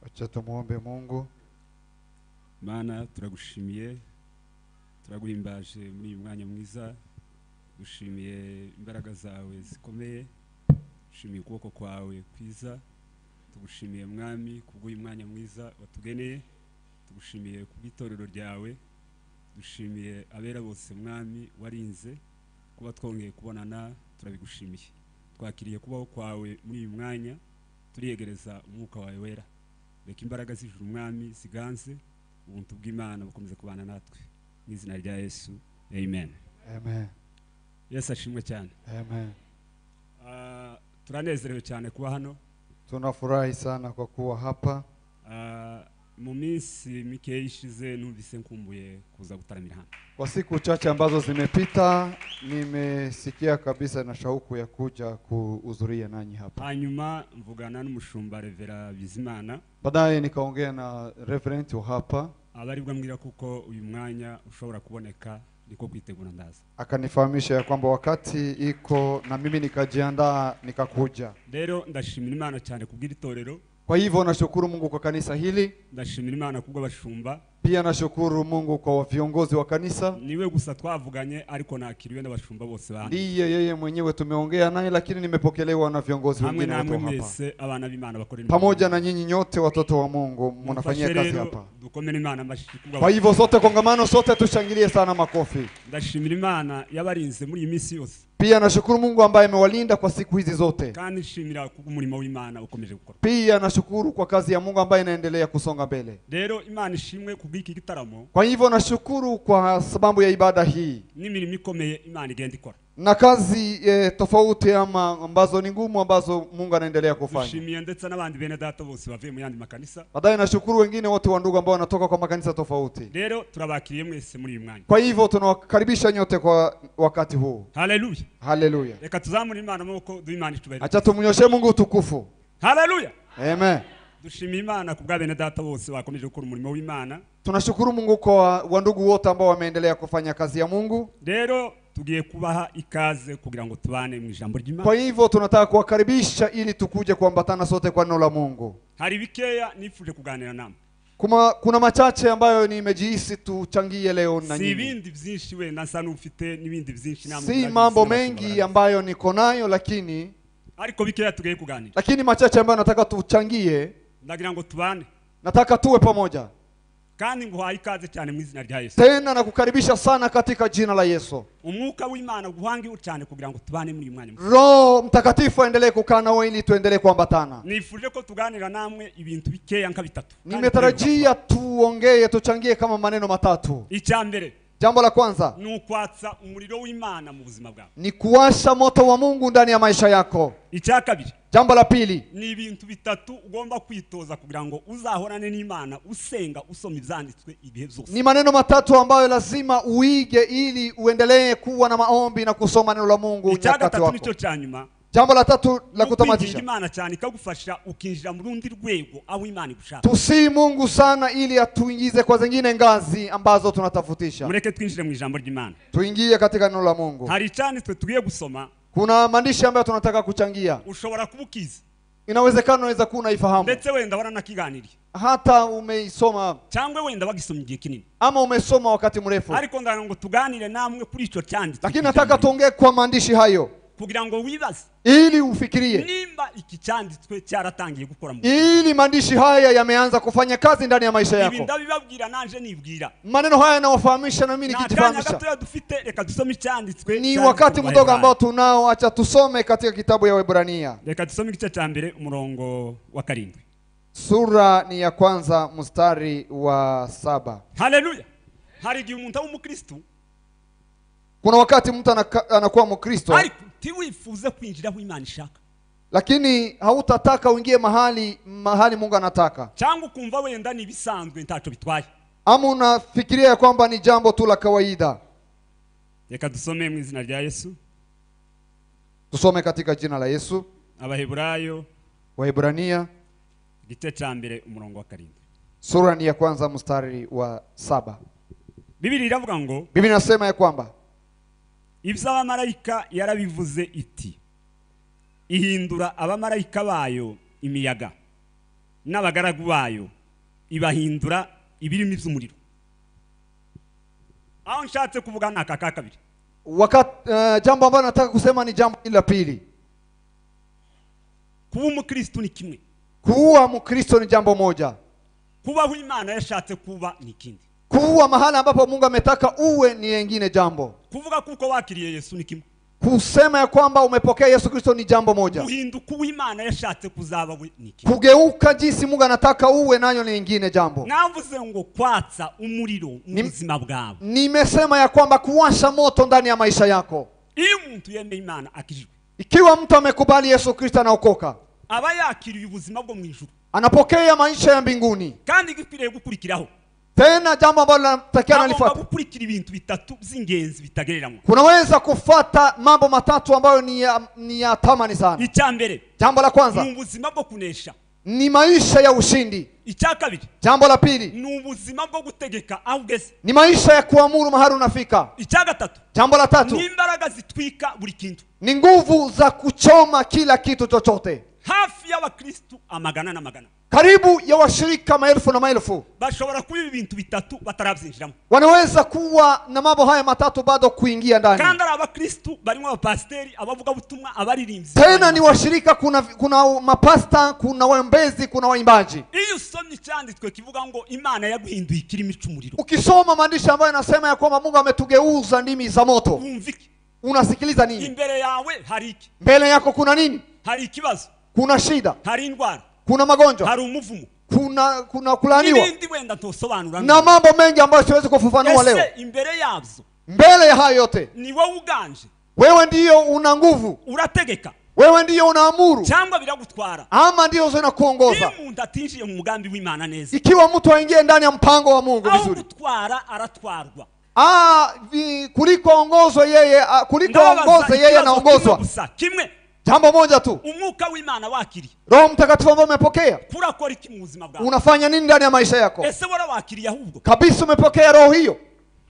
Acha tumuombe Mungu. Mana, turagushimiye, turaguhimbaje muri uyu mwanya mwiza, dushimiye imbaraga zawe zikomeye, dushimiye ukuboko kwawe kwiza, tugushimiye Mwami kubw'uyu mwanya mwiza watugeneye, tugushimiye kubw'itorero ryawe, dushimiye abera bose Mwami warinze kuba twongeye kubonana, turabigushimiye. Twakiriye kubaho kwawe muri uyu mwanya, turiyegereza umwuka wawe wera. Reka imbaraga z'ijuru Mwami ziganze, ubuntu bw'Imana bukomeze kubana natwe. Mu izina rya Yesu, amen. Amen. Yesu ashimwe cyane. Amen. Turanezerewe cyane kuba hano. Tunafurahi sana kwa kuwa hapa. Mu minsi mike ishize numvise nkumbuye kuza gutaramira hano. Kwa siku chache ambazo zimepita nimesikia kabisa na shauku ya kuja kuhudhuria nanyi hapa. Hanyuma mvugana n'umushumba Revera Bizimana. Baadaye nikaongea na reverend wa hapa. Abaribwa ambwira kuko uyu mwanya ushobora kuboneka niko kwitegura ndaza. Akanifahamisha ya kwamba wakati iko na mimi nikajiandaa nikakuja. Rero ndashimira Imana cyane kubw'iri itorero. Kwa hivyo nashukuru Mungu kwa kanisa hili. Ndashimira Imana kubw'abashumba. Pia nashukuru Mungu kwa viongozi wa kanisa. Niwe gusa twavuganye ariko nakiriwe n'abashumba bose ba hano. Ndiye yeye mwenyewe tumeongea naye, lakini nimepokelewa na viongozi Hamwe wengine namwe wote hapa. mwese abana b'Imana bakora Pamoja na nyinyi nyote watoto wa Mungu mnafanyia kazi hapa. Dukomere Imana amashyi kubwa. Kwa hivyo sote kongamano, sote tushangilie sana makofi. Ndashimira Imana yabarinze muri iyi minsi yose. Pia nashukuru Mungu ambaye amewalinda kwa siku hizi zote. Kandi nshimira kubw'umurimo w'Imana ukomeje gukora. Pia nashukuru kwa kazi ya Mungu ambaye inaendelea kusonga mbele. Rero Imana ishimwe kubw'iki gitaramo. Kwa hivyo nashukuru kwa sababu ya ibada hii. N'imirimo ikomeye Imana igenda ikora. Na kazi tofauti ama ambazo ni ngumu ambazo Mungu anaendelea kufanya. Dushimiye ndetse n'abandi bene data bose bavuye mu yandi makanisa. Baadaye nashukuru wengine wote wa ndugu ambao wanatoka kwa makanisa tofauti. Rero turabakiriye mwese muri uyu mwanya. Kwa hivyo tunawakaribisha nyote kwa wakati huu. Haleluya. Haleluya. Reka tuzamure Imana amaboko duhe Imana icubahiro. Acha tumnyoshe Mungu utukufu. Haleluya. Amen. Dushimiye Imana kubwa bene data bose bakomeje gukora umurimo w'Imana. Tunashukuru Mungu kwa wandugu wote ambao wameendelea kufanya kazi ya Mungu. Rero tugiye kubaha ikaze kugira ngo tubane mu ijambo ry'Imana. Kwa hivyo tunataka kuwakaribisha ili tukuje kuambatana sote kwa neno la Mungu. Hari bikeya nifuje kuganira namwe. Kuna machache ambayo nimejihisi tuchangie leo na nyinyi. Si ibindi byinshi we nasa n'ufite n'ibindi byinshi namwe. Si mambo mengi ambayo niko nayo, lakini ariko bikeya tugiye kuganira. Lakini machache ambayo nataka tuchangie. Ndagira ngo tubane. Nataka tuwe pamoja. Kandi nguhaye ikaze cyane mu izina rya Yesu. Tena nakukaribisha sana katika jina la Yesu. Umwuka w'Imana guhange cyane kugira ngo tubane muri uyu mwanya. Roho Mtakatifu aendelee kukaa nawe ili tuendelee kuambatana. Nifuje ko tuganira namwe ibintu bikeya nka bitatu. Nimetarajia tuongee, tuchangie kama maneno matatu. Icya mbere. Jambo la kwanza ni ukwatsa umuriro w'Imana mu buzima bwawe. Ni kuwasha moto wa Mungu ndani ya maisha yako. Icya kabiri. Jambo la pili ni ibintu bitatu ugomba kwitoza kugira ngo uzahorane n'Imana usenga usoma ibyanditswe ibihe byose. Ni maneno matatu ambayo lazima uige ili uendelee kuwa na maombi na kusoma neno la Mungu nyakati wako. Icya gatatu nyuma. Jambo la tatu la kutamatisha. Imana cyane ikagufasha ukinjira mu rundi rwego aho Imana igushaka. Tusii Mungu sana ili atuingize kwa zingine ngazi ambazo tunatafutisha. Mureke twinjire mu ijambo ry'Imana. Tuingie katika neno la Mungu. Hari icyanditswe tugiye gusoma. Kuna maandishi ambayo tunataka kuchangia. Ushobora kubukiza. Inawezekana unaweza kuwa unaifahamu. Ndetse wenda waranakiganiriye. Hata umeisoma. Cyangwa wenda wagisomye igihe kinini. Ama umesoma wakati mrefu. Ariko ndagira ngo tuganire namwe kuri ico cyanditswe. Lakini nataka tuongee kwa maandishi hayo. Kugira ngo wibaze. Ili ufikirie. Nimba iki cyanditswe cyaratangiye gukora mu. Ili maandishi haya yameanza kufanya kazi ndani ya maisha yako. Ibi ndabibabwira nanje nibwira. Maneno haya nawafahamisha na mimi nikijifahamisha. Dufite reka dusome icyanditswe. Ni wakati mdogo ambao tunao, acha tusome katika kitabu ya Waebrania. Reka tusome igice cya mbere umurongo wa 7. Sura ni ya kwanza mstari wa 7. Haleluya. Hari igihe umuntu aba umukristo. Kuna wakati mtu anakuwa Mkristo. Ariko ntiwifuze kwinjira aho Imana ishaka. Lakini hautataka uingie mahali Mungu anataka. Cyangwa ukumva wenda ni bisanzwe ntaco bitwaye. Ama unafikiria kwamba ni jambo tu la kawaida. Reka dusome mu izina rya Yesu. Tusome katika jina la Yesu. Abaheburayo, Waebrania igice cya mbere umurongo wa 7. Sura ni ya kwanza mstari wa 7. Biblia iravuga ngo, Biblia inasema ya kwamba iby'abamarayika yarabivuze iti ihindura abamarayika bayo imiyaga, n'abagaragu bayo ibahindura ibirimi by'umuriro. Aho nshatse kuvuga ni aka ka kabiri. Wakati jambo ambalo nataka kusema ni jambo hili la pili. Kuba umukristo ni kimwe. Kuwa Mkristo ni jambo moja. Kubaho Imana yashatse kuba ni ikindi. Kuwa mahala ambapo Mungu ametaka uwe ni nyingine jambo. Kuvuga kuko wakiriye Yesu ni kimwe. Kusema ya kwamba umepokea Yesu Kristo ni jambo moja. Guhinduka uwo Imana yashatse kuzaba we ni ikindi. Kugeuka jinsi Mungu anataka uwe nayo ni nyingine jambo. Navuze ngo kwatsa umuriro mu buzima bwawe. Nimesema ya kwamba kuwasha moto ndani ya maisha yako. Iyo umuntu yemeye Imana akijwe. Ikiwa mtu amekubali Yesu Kristo anaokoka, aba yakiriye ubuzima bwo mu ijuru. Anapokea maisha ya mbinguni. Kandi gikwiriye gukurikiraho. Tena jambo ambalo linatakiwa nalifuata. Gukurikira ibintu bitatu by'ingenzi bitagereranywa. Kunaweza kufuata mambo matatu ambayo ni ya thamani sana. Icya mbere. Jambo la kwanza. Ni ubuzima bwo kunesha. Ni maisha ya ushindi. Icya kabiri. Jambo la pili. Ni ubuzima bwo gutegeka aho ugeze. Ni maisha ya kuamuru mahali unafika. Icya gatatu. Jambo la tatu. Ni imbaraga zitwika buri kintu. Ni nguvu za kuchoma kila kitu chochote. Hafi y'abakristu amagana n'amagana. Karibu ya washirika maelfu na maelfu. Bashobora kuba ibintu bitatu batarabyinjiramo. Wanaweza kuwa na mambo haya matatu bado kuingia ndani. Kandi ari abakristu barimo abapasteri, abavuga butumwa, abaririmbyi. Tena ni washirika, kuna mapasta, kuna waombezi, kuna waimbaji. Iyo usomye icyanditswe kivuga ngo Imana yaguhinduye ikirimi cy'umuriro. Ukisoma maandishi ambayo yanasema ya kwamba Mungu ametugeuza ndimi za moto. Wumva iki? Unasikiliza nini? Imbere yawe hari iki? Mbele yako kuna nini? Hari ikibazo. Kuna shida. Hari indwara. Kuna magonjwa. Hari umuvumo. Kuna kulaaniwa. Ibindi wenda ntosobanura. Na mambo mengi ambayo siwezi kufafanua leo. Ese imbere yabyo. Mbele ya hayo yote. Ni wowe uganje. Wewe ndiyo una nguvu. Urategeka. Wewe ndiyo unaamuru. Cyangwa biragutwara. Ama ndiyo zinakuongoza. Iyo umuntu atinjiye mu mugambi w'Imana neza. Ikiwa mtu aingie ndani ya mpango wa Mungu vizuri. Gutwara aratwarwa. Kuliko ongozo yeye, kuliko ongoze yeye anaongozwa. Kimwe. Jambo moja tu. Umwuka w'Imana wakiriye. Roho Mtakatifu ambaye umepokea. Kurakora iki mu buzima bwawe? Unafanya nini ndani ya maisha yako? Ese warawakiriye ahubwo? Kabisa umepokea roho hiyo.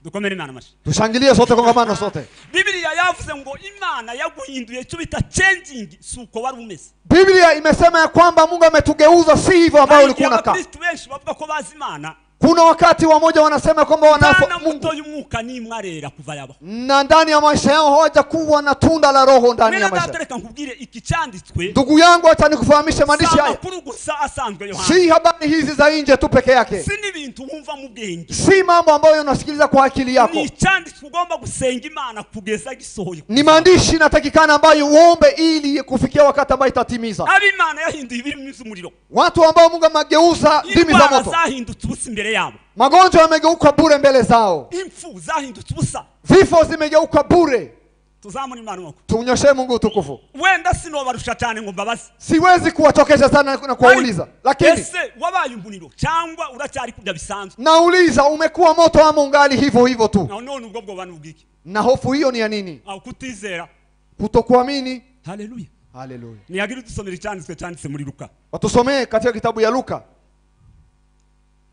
Dukomere Imana amashi. Tushangilie sote kongamano sote. Biblia yavuze ngo Imana yaguhinduye icyo bita changing suko wari umeze. Biblia imesema ya kwamba Mungu ametugeuza si hivyo ambao ulikuwa unakaa. Abakristo benshi bavuga ko bazi Imana. Kuna wakati wamoja wanasema kwamba wana Mungu y'umwuka nimwarera kuva yabaho. Na ndani ya maisha yao hawajakuwa na tunda la roho ndani ya maisha. Reka nkubwire iki cyanditswe. Ndugu yangu, acha nikufahamishe maandishi haya. Si habari hizi za nje tu peke yake. Si n'ibintu wumva mu bwenge. Si mambo ambayo unasikiliza kwa akili yako. Ni cyanditswe ugomba gusenga Imana kugeza gisohoye. Ni maandishi natakikana ambayo uombe ili kufikia wakati ambao itatimiza. Abimana yahinduye ibirimi by'umuriro. Watu ambao Mungu amegeuza ndimi za moto. Zahindutse ubusa imbere yabo. Magonjwa yamegeuka bure mbele zao. Impfu zahindutse ubusa. Vifo zimegeuka bure. Tuzamune Imana wako. Tunyoshe Mungu utukufu. Wenda sinobarusha cyane ngo mbabaze. Siwezi kuwatokesha sana na kuwauliza. Lakini ese wabaye umuriro cyangwa uracyari kurya bisanzwe? Nauliza, umekuwa moto ama ungali hivyo hivyo tu? Na none ubwo bwo bantu bwiki. Na hofu hiyo ni ya nini? Au kutizera. Kutokuamini. Haleluya. Haleluya. Niagiri tusomere cyanditswe cyanditse muri Luka. Watusomee katika kitabu ya Luka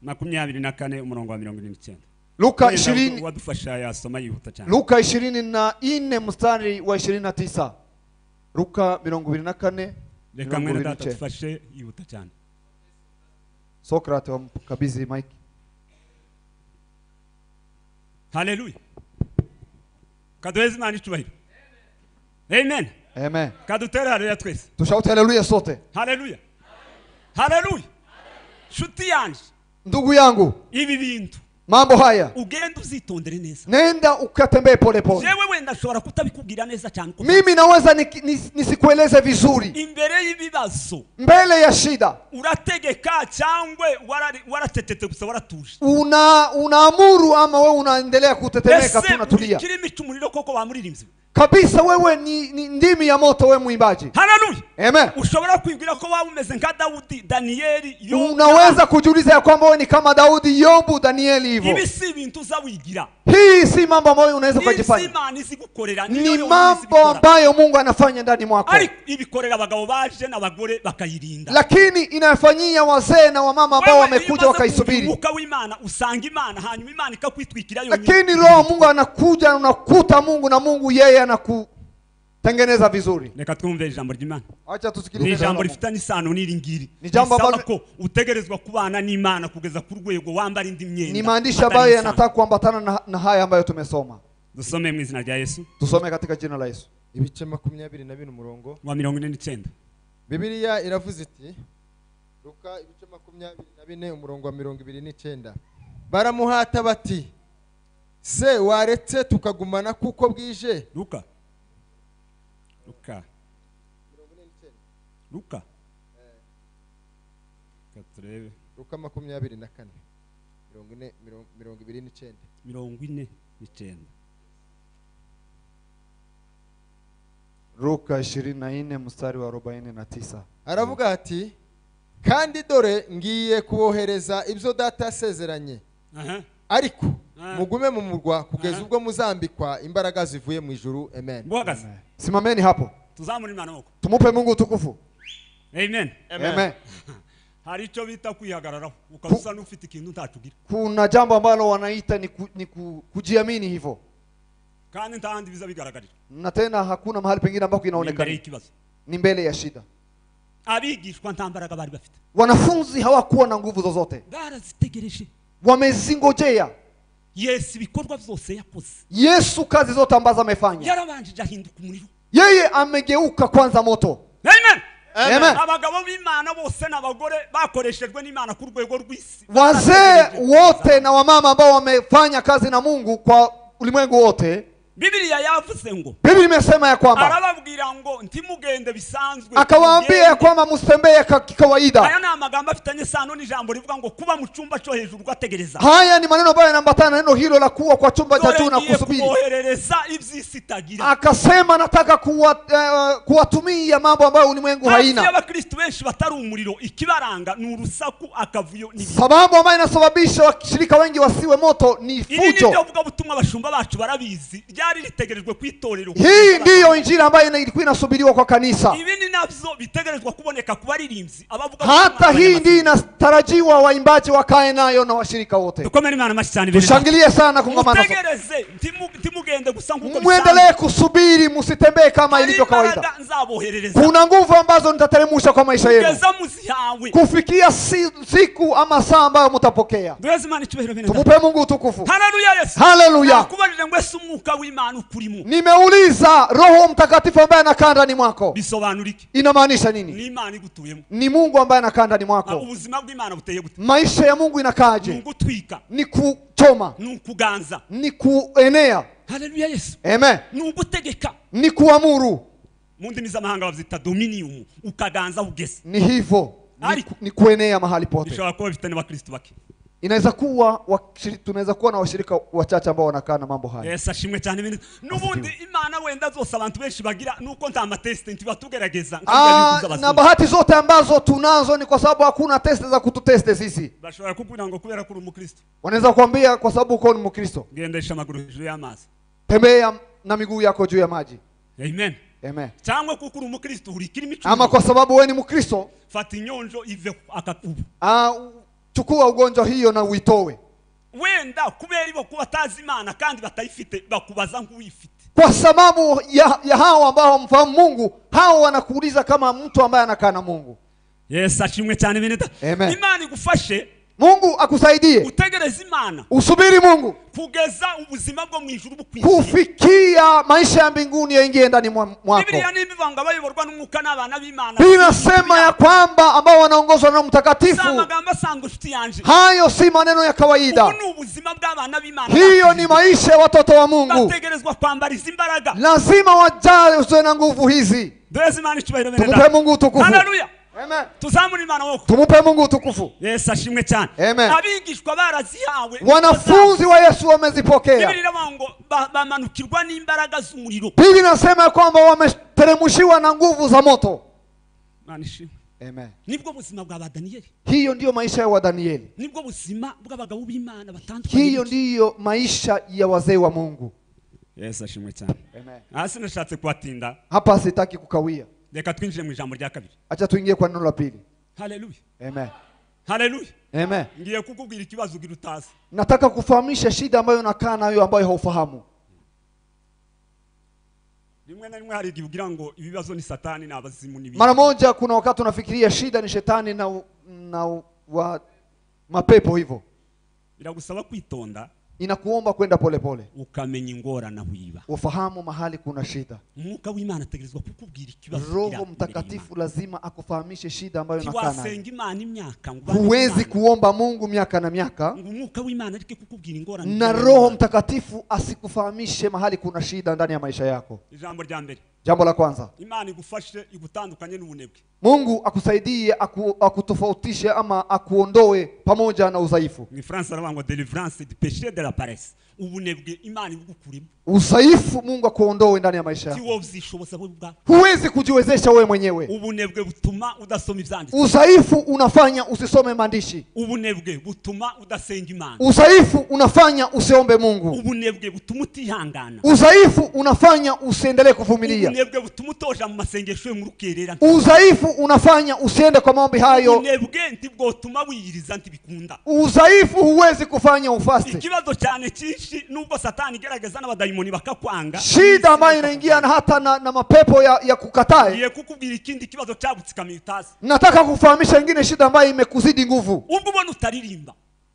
24 umurongo wa 49. Luka 20 wadufasha yasoma yihuta cyane. Luka 24 mstari wa 29. Luka 24. Reka mwene data tufashe yihuta cyane. Sokrate wamkabidhi mic. Haleluya. Kaduheze Imana icyubahiro. Amen. Amen. Kadutere haleluya twese. Tushaute haleluya sote. Haleluya. Haleluya. Shuti yanje. Ndugu yangu, ibi bintu, mambo haya, ugenda uzitondere neza. Nenda ukatembee pole pole. Jewe wenda nshobora kutabikubwira neza cyane. Mimi naweza nisikueleze vizuri. Imbere y'ibibazo, mbele ya shida, urategeka cyangwa waratetete gusa waratuje. Unaamuru ama wewe unaendelea kutetemeka tu unatulia. Kirimi cy'umuriro koko bamuririmbye. Kabisa wewe ni ndimi ya moto wewe mwimbaji. Haleluya. Amen. Ushobora kwibwira ko waba umeze nka Daudi, Danieli, Yobu. Unaweza kujiuliza ya kwamba wewe ni kama Daudi, Yobu, Danieli hivyo. Ibi si ibintu uzawigira. Hii si mambo ambayo unaweza kujifanya. Imana izigukorera. Ni mambo ambayo Mungu anafanya ndani mwako. Ariko ibikorera abagabo baje n'abagore bakayirinda. Lakini inafanyia wazee na wamama ambao wamekuja wakaisubiri. Umwuka w'Imana usanga Imana, hanyuma Imana ikakwitwikira yonyine. Lakini Roho Mungu anakuja, unakuta Mungu na Mungu yeye anaku Tengeneza vizuri. Reka twumve ijambo ry'Imana. Acha tusikilize. Ni ijambo rifitanye isano n'iri ngiri. Ni jambo ambalo ko utegerezwa kubana n'Imana kugeza ku rwego wambara indi myenda. Ni maandishi ambayo yanataka kuambatana na haya ambayo tumesoma. Dusome mu izina rya Yesu. Tusome katika jina la Yesu. Ibice 24 umurongo wa 49. Bibiliya iravuze iti Luka ibice 24 umurongo wa 29. Baramuhata bati se waretse tukagumana kuko bwije. Luka Luka katrebe Luka 24 49 49. Luka 24 mstari wa 49. Aravuga ati kandi dore ngiye kubohereza ibyo data yasezeranye. Ariko mugume mu murwa kugeza ubwo muzambikwa imbaraga zivuye mu ijuru. Amen. Simameni hapo. Tuzamure Imana moko. Tumupe Mungu utukufu. Amen. Amen. Hari icyo bita kwihagararaho ukabusa n'ufite ikintu ntacugira. Kuna jambo ambalo wanaita ni kujiamini hivyo. Kandi ntahandi biza bigaragarira. Na tena hakuna mahali pengine ambako inaonekana. Ni mbele ya shida. Abigishwa nta mbaraga bari bafite. Wanafunzi hawakuwa na nguvu zozote. Barazitegereje. Wamezingojea. Yesu ibikorwa byose yakoze. Yesu kazi zote ambazo amefanya. Yarabanjije ahinduka umuriro. Yeye amegeuka kwanza moto. Amen. Amen. Abagabo b'Imana bose n'abagore bakoreshejwe n'Imana ku rwego rw'isi. Wazee wote na wamama ambao wamefanya kazi na Mungu kwa ulimwengu wote. Biblia yavuze ngo. Biblia imesema ya kwamba arababwira ngo ntimugende bisanzwe. Akawaambia ya kwamba msitembee kawaida. Haya ni amagambo afitanye isano n'ijambo rivuga ngo kuba mu chumba cyo hejuru ugategereza. Haya ni maneno ambayo yanaambatana na neno hilo la kuwa kwa chumba cha juu na kusubiri. Kuboherereza iby'isi itagira. Akasema nataka kuwatumia mambo ambayo ulimwengu haina. Abakristo benshi batari umuriro ikibaranga ni urusaku akavuyo ni. Sababu ambayo inasababisha washirika wengi wasiwe moto ni fujo. Ibi nibyo vuga butumwa abashumba bacu barabizi. Ryari ritegerejwe kwitorero. Hii ndiyo injili ambayo ilikuwa inasubiriwa kwa kanisa. Ibi ni navyo bitegerezwa kuboneka ku baririmbyi abavuga. Hata hii ndiyo inatarajiwa waimbaji wakae nayo na washirika wote. Dukomere Imana amashyi cyane. Tushangilie sana kongamano. Mutegereze ntimugende gusa nkuko bisanzwe. Muendelee kusubiri, msitembee kama ilivyo kawaida. Kuna nguvu ambazo nitateremsha kwa maisha yenu. Kufikia siku ama saa ambayo mtapokea. Tumupe Mungu utukufu. Haleluya Yesu. Haleluya. Nakubajije ngo ese umwuka w'Imana ukurimo. Nimeuliza Roho Mtakatifu ambaye anakaa ndani mwako. Bisobanura iki? Inamaanisha nini? Ni Imana igutuyemo. Ni Mungu ambaye anakaa ndani mwako. Ubuzima bw'Imana buteye gute? Maisha ya Mungu inakaaje? Ni ugutwika. Ni kuchoma. Ni ukuganza. Ni kuenea. Haleluya Yesu. Amen. Ni ugutegeka. Ni kuamuru. Mu ndimi z'amahanga bavyita dominium, ukaganza ugeze. Ni hivyo. Ni kuenea mahali pote. Bishobora kuba bifite n'abakristo bake. Inaweza kuwa tunaweza kuwa na washirika wachache ambao wanakaa na mambo haya. Yesu ashimwe cyane. Nubundi Imana wenda zose abantu benshi bagira nuko nta matest ntibatugerageza. Na bahati zote ambazo tunazo ni kwa sababu hakuna test za kututest sisi. Bashobora kukubwira ngo kubera ko uri umukristo. Wanaweza kuambia kwa sababu uko ni Mkristo. Gendesha amaguru hejuru y'amazi. Tembea na miguu yako juu ya maji. Amen. Amen. Cyangwa kuko uri umukristo uri kirimi. Ama kwa sababu wewe ni Mkristo. Fata inyonjo ive akakubu. Chukua ugonjwa hiyo na uitoe. Wenda kubera ibo kuba batazi Imana kandi batayifite bakubaza nk'uyifite. Kwa sababu ya hao ambao hamfahamu Mungu, hao wanakuuliza kama mtu ambaye anakaa na Mungu. Yesu ashimwe cyane bene. Imana igufashe. Mungu akusaidie. Utegereze Imana. Usubiri Mungu. Kugeza ubuzima bwo mu ijuru bukwiriye. Kufikia maisha ya mbinguni yaingie ndani mwako. Biblia nibivuga bayoborwa n'umwuka n'abana b'Imana. Biblia inasema ya kwamba ambao wanaongozwa na Mtakatifu. Hayo si maneno ya kawaida. Ubu ni ubuzima bw'abana b'Imana. Hiyo ni maisha ya watoto wa Mungu. Bategerezwa kwambara izi mbaraga. Lazima wajazwe na nguvu hizi. Tumupe Mungu utukufu. Haleluya. Amen. Tuzamure Imana woko. Tumupe Mungu utukufu. Yesu ashimwe cyane. Amen. Abigishwa barazihawe. Wanafunzi wa Yesu wamezipokea. Biblia iravuga ngo bamanukirwa n'imbaraga z'umuriro. Biblia inasema kwamba wameteremshiwa na nguvu za moto. Imana ishimwe. Amen. Nibwo buzima bwa Danieli. Hiyo ndiyo maisha ya Danieli. Nibwo buzima bw'abagabo b'Imana batandukanye. Hiyo ndiyo maisha ya wazee wa Mungu. Yesu ashimwe cyane. Amen. Hasi nashatse kubatinda. Hapa sitaki kukawia. Reka twinjire mu ijambo rya kabiri. Acha tuingie kwa neno la pili. Haleluya. Amen. Haleluya. Amen. Ngiye kukubwira ikibazo ugira utazi. Nataka kufahamisha shida ambayo unakaa nayo ambayo haufahamu. Rimwe na rimwe hari igihe ugira ngo ibibazo ni satani n'abazimu n'ibindi. Mara moja kuna wakati unafikiria shida ni shetani na wa mapepo hivyo. Biragusaba kwitonda. Inakuomba kwenda polepole. Ukamenya ingorane aho iba. Ufahamu mahali kuna shida. Umwuka w'Imana ategerezwa kukubwira ikibazo. Roho Mtakatifu lazima akufahamishe shida ambayo unakaa nayo. Ntiwasenga Imana imyaka ngo huwezi kuomba Mungu miaka na miaka. Umwuka w'Imana areke kukubwira ingorane. Na Roho Mtakatifu asikufahamishe mahali kuna shida ndani ya maisha yako. Ijambo rya mbere. Jambo la kwanza. Imana igufashe igutandukanye n'ubunebwe. Mungu akusaidie akutofautishe ama akuondoe pamoja na udhaifu. Mu Faransa baravuga ngo délivrance du péché de la paresse. Ubunebwe Imana igukuremo. Udhaifu Mungu akuondoe ndani ya maisha yako. Huwezi kujiwezesha wewe mwenyewe. Ubunebwe butuma udasoma ivyanditswe. Udhaifu unafanya usisome maandishi. Ubunebwe butuma udasenga Imana. Udhaifu unafanya usiombe Mungu. Ubunebwe butuma utihangana. Udhaifu unafanya usiendelee kuvumilia. Ubunebwe butuma utoja mu masengesho yo murukerera. Udhaifu unafanya usiende kwa maombi hayo. Ubunebwe ntibwotuma wiyiriza ntibikunda. Udhaifu huwezi kufanya ufaste. Ikibazo cyane cyinshi nubwo satani igerageza n'abadayimoni bakakwanga. Shida ambayo inaingia na hata na mapepo ya kukatae. Ngiye kukubwira ikindi kibazo cyagutsikamiye utazi. Nataka kufahamisha ingine shida ambayo imekuzidi nguvu. Ubwo ubona utaririmba.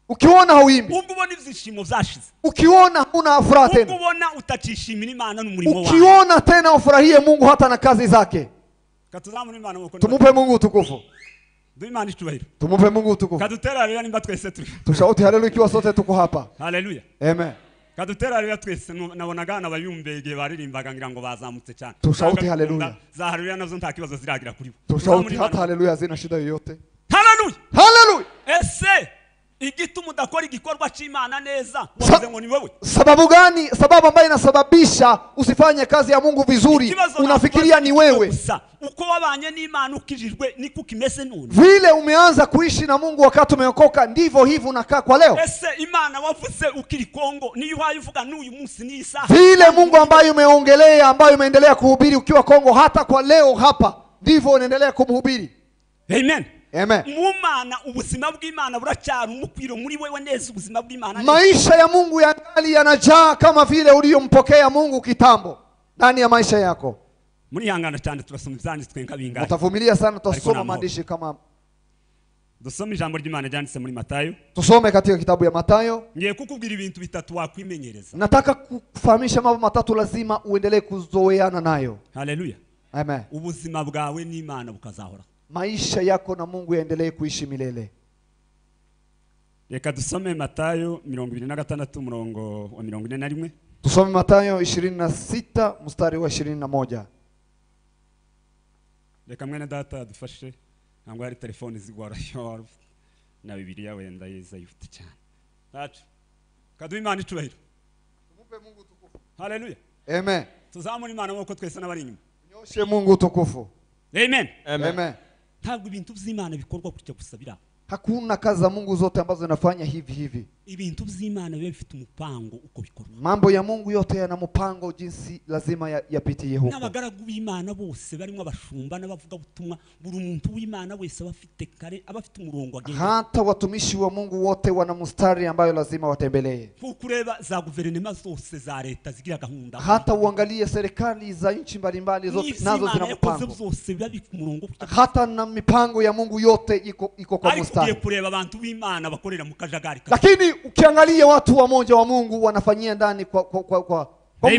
Ukiona hauimbi. Ubwo ubona ibyishimo byashize. Ukiona huna furaha tena. Ubwo ubona utacishimira Imana n'umurimo wawe. Ukiona tena ufurahie Mungu hata na kazi zake. Tumupe Mungu utukufu. Tumupe Mungu utukufu. Kadutera haleluya nimba twese turi. Tushauti haleluya ikiwa sote tuko hapa. Haleluya. Amen. Kadutera haleluya twese nabonaga n'abayumbe igihe baririmbaga ngira ngo bazamutse cyane. Tushauti haleluya. Za haleluya nazo nta kibazo ziragira kuri bo. Tushauti hata haleluya zina shida yoyote. Haleluya. Haleluya. Ese igituma udakora igikorwa cy'Imana neza wavuze ngo ni wewe. Sababu gani? Sababu ambayo inasababisha usifanye kazi ya Mungu vizuri, unafikiria ni wewe. Uko wabanye n'Imana ukijijwe niko kimeze none. Vile umeanza kuishi na Mungu wakati umeokoka ndivyo hivyo unakaa kwa leo. Ese Imana wavuze ukiri Kongo niyo uhaye uvuga n'uyu munsi ni isaha. Vile Mungu ambaye umeongelea, ambaye umeendelea kuhubiri ukiwa Kongo hata kwa leo hapa ndivyo unaendelea kumhubiri. Amen. Amen. Mumana ubuzima bw'Imana buracyari umukwiro muri wewe neza ubuzima bw'Imana. Maisha ya Mungu yangali yanajaa kama vile uliyompokea Mungu kitambo ndani ya maisha yako. Murihangana cyane turasoma ibyanditswe nk'abingahe. Mutavumilia sana tutasoma maandishi kama dusome ijambo ry'Imana ryanditse muri Matayo. Tusome katika kitabu ya Matayo. Ngiye kukubwira ibintu bitatu wakwimenyereza. Nataka kufahamisha mambo matatu lazima uendelee kuzoeana nayo. Haleluya. Amen. Ubuzima bwawe n'Imana bukazahora. Maisha yako na Mungu yaendelee kuishi milele. Reka dusome Matayo 26 murongo wa 41. Tusome Matayo 26 mstari wa 21. Reka mwene data dufashe ntabwo hari telefone zigwara na Bibiliya wenda yeza yifite cyane. Tacu. Kaduha Imana icubahiro. Tumupe Mungu tukufu. Haleluya. Amen. Tuzamure Imana nk'uko twese n'abari inyuma. Nyoshe Mungu tukufu. Amen. Amen. Ntabwo ibintu by'Imana bikorwa gutya gusa bira. Hakuna kazi za Mungu zote ambazo zinafanya hivi hivi. Ibintu by'Imana biba bifite umupango uko bikorwa. Mambo ya Mungu yote yana mpango jinsi lazima yapitie huko. N'abagaragu b'Imana bose barimo abashumba n'abavuga butumwa, buri muntu w'Imana wese abafite kare abafite umurongo agenda. Hata watumishi wa Mungu wote wana mstari ambayo lazima watembelee. Kukureba za guverinoma zose za leta zigira gahunda. Hata uangalie serikali za nchi mbalimbali zote nazo zina mpango. Zose biba bifite umurongo. Hata na mipango ya Mungu yote iko kwa mstari. Kureba abantu b'Imana bakorera mu kajagari. Lakini ukiangalia watu wa moja wa Mungu wanafanyia ndani kwa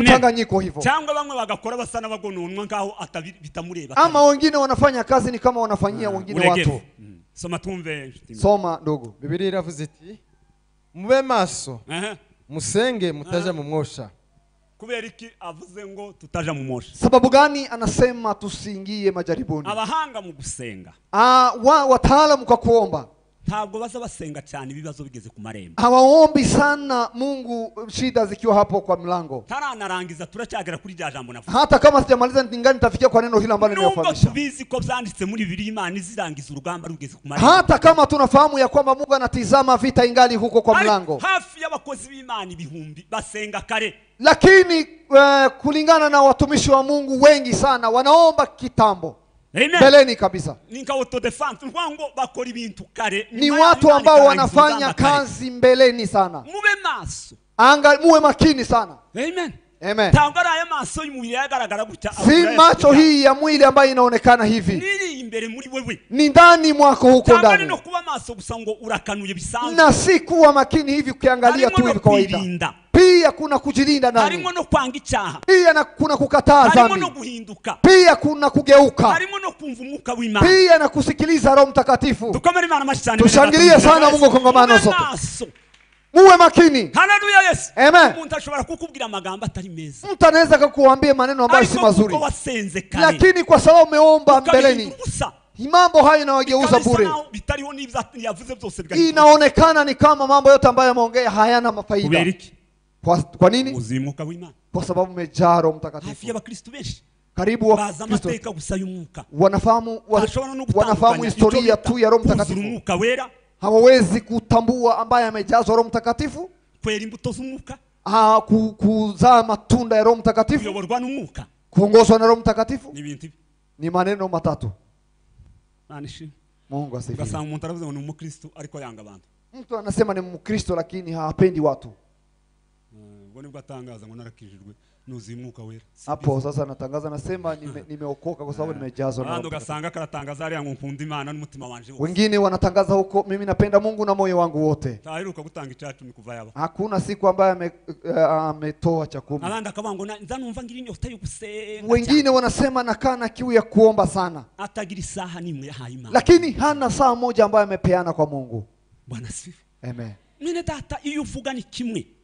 mchanganyiko hivyo. Cyangwa bamwe bagakora basa n'abagononwa nkaho bitamureba. Ama wengine wanafanya kazi ni kama wanafanyia wengine watu. Soma tumve. Soma ndugu. Bibiliya iravuze iti mube maso musenge mutaja mu mwosha. Kubera iki avuze ngo tutaja mu mwosha? Sababu gani anasema tusiingie majaribuni? Abahanga mu gusenga. Wataalamu kwa kuomba. Ntabwo baza basenga cyane ibibazo bigeze ku marembo. Hawaombi sana Mungu shida zikiwa hapo kwa mlango. Taranarangiza turacyagera kuri rya jambo navuze. Hata kama sijamaliza ningani nitafikia kwa neno hilo ambalo nimewafahamisha. Nubwo tubizi ko byanditse muri Bibiliya Imana izirangiza urugamba rugeze ku marembo. Hata kama tunafahamu ya kwamba Mungu anatizama vita ingali huko kwa mlango. Hafi y'abakozi b'Imana ibihumbi basenga kare. Lakini kulingana na watumishi wa Mungu wengi sana wanaomba kitambo. Beleni kabisa. Ni watu ambao wanafanya kazi mbeleni sana. Muwe maso. Muwe makini sana. Amen. Amen. Ntabwo ari aya maso y'umubiri yagaragara gutya. Si macho hii ya mwili ambayo inaonekana hivi. Niri imbere muri wewe. Ni ndani mwako huko ndani. No kuba maso gusa ngo urakanuye bisanzwe. Na si kuwa makini hivi ukiangalia tu hivi kawaida. Pia kuna kujilinda ndani. Harimo no kwanga icyaha. Pia na kuna kukataa dhambi. Harimo no guhinduka. Pia kuna kugeuka. Harimo no kumva umwuka w'Imana. Pia na kusikiliza Roho Mtakatifu. Dukomere Imana amashyi cyane. Tushangilie sana Mungu kongamano sote. Muwe makini. Haleluya Yesu. Amen. Umuntu ashobora kukubwira amagambo atari meza. Mtu anaweza kukuambia maneno ambayo si mazuri. Lakini kwa sababu umeomba mbeleni, mambo hayo inawageuza bure. Inaonekana ni kama mambo yote ambayo ameongea hayana mafaida. Kwa nini? Kwa sababu umejaa Roho Mtakatifu. Karibu wa Kristo wanafahamu historia tu ya Roho Mtakatifu. Hawawezi kutambua ambaye amejazwa Roho Mtakatifu, kuzaa matunda ya Roho Mtakatifu, kuongozwa na Roho Mtakatifu. Ni maneno matatu. Mungu asifiwe. Mtu anasema ni Mkristo lakini hapendi watu. Hapo sasa natangaza nasema nimeokoka kwa sababu nimejazwa na Roho. Wengine wanatangaza huko mimi napenda Mungu na moyo wangu wote. Hakuna siku ambayo ametoa cha kumi. Wengine wanasema nakaa na kiu ya kuomba sana. Lakini hana saa moja ambayo amepeana kwa Mungu. Amen.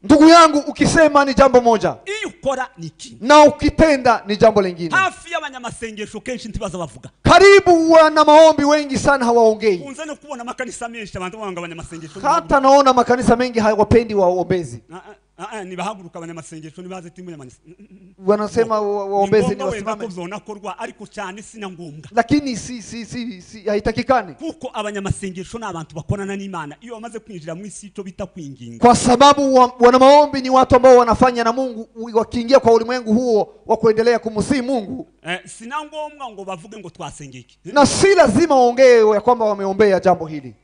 Ndugu yangu, ukisema ni jambo moja, na ukitenda ni jambo lingine. Karibu wana maombi wengi sana hawaongei. Hata naona makanisa mengi hawapendi waombezi. Wanasema waombezi ni wasimame. Lakini si haitakikani. Kwa sababu wana maombi ni watu ambao wanafanya na Mungu, wakiingia kwa ulimwengu huo wa kuendelea kumsihi Mungu. Na si lazima waongee ya kwamba wameombea jambo hili.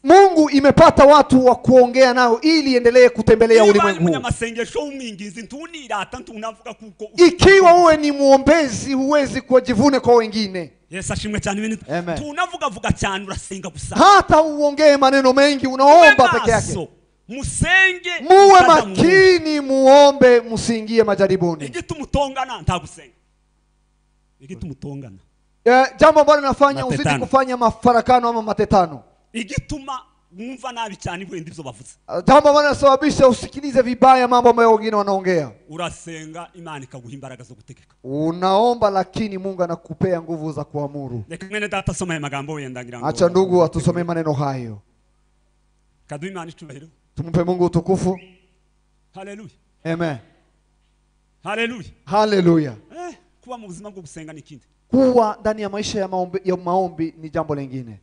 Mungu imepata watu wa kuongea nao ili endelee kutembelea ulimwengu huu. Ikiwa uwe ni muombezi huwezi kujivune kwa wengine. Amen. Hata uongee maneno mengi, unaomba peke yake. Muwe makini, muombe, msiingie majaribuni. Jambo ambalo nafanya usidi kufanya mafarakano ama matetano. Jambo ambalo nasababisha usikilize vibaya mambo ambayo wengine wanaongea. Unaomba lakini Mungu anakupea nguvu za kuamuru. Acha ndugu atusomee maneno hayo. Tumpe Mungu utukufu. Haleluya. Amen. Haleluya. Haleluya. Kuwa mu buzima bwo gusenga ni kindi. Kuwa ndani ya maisha ya maombi ni jambo lingine.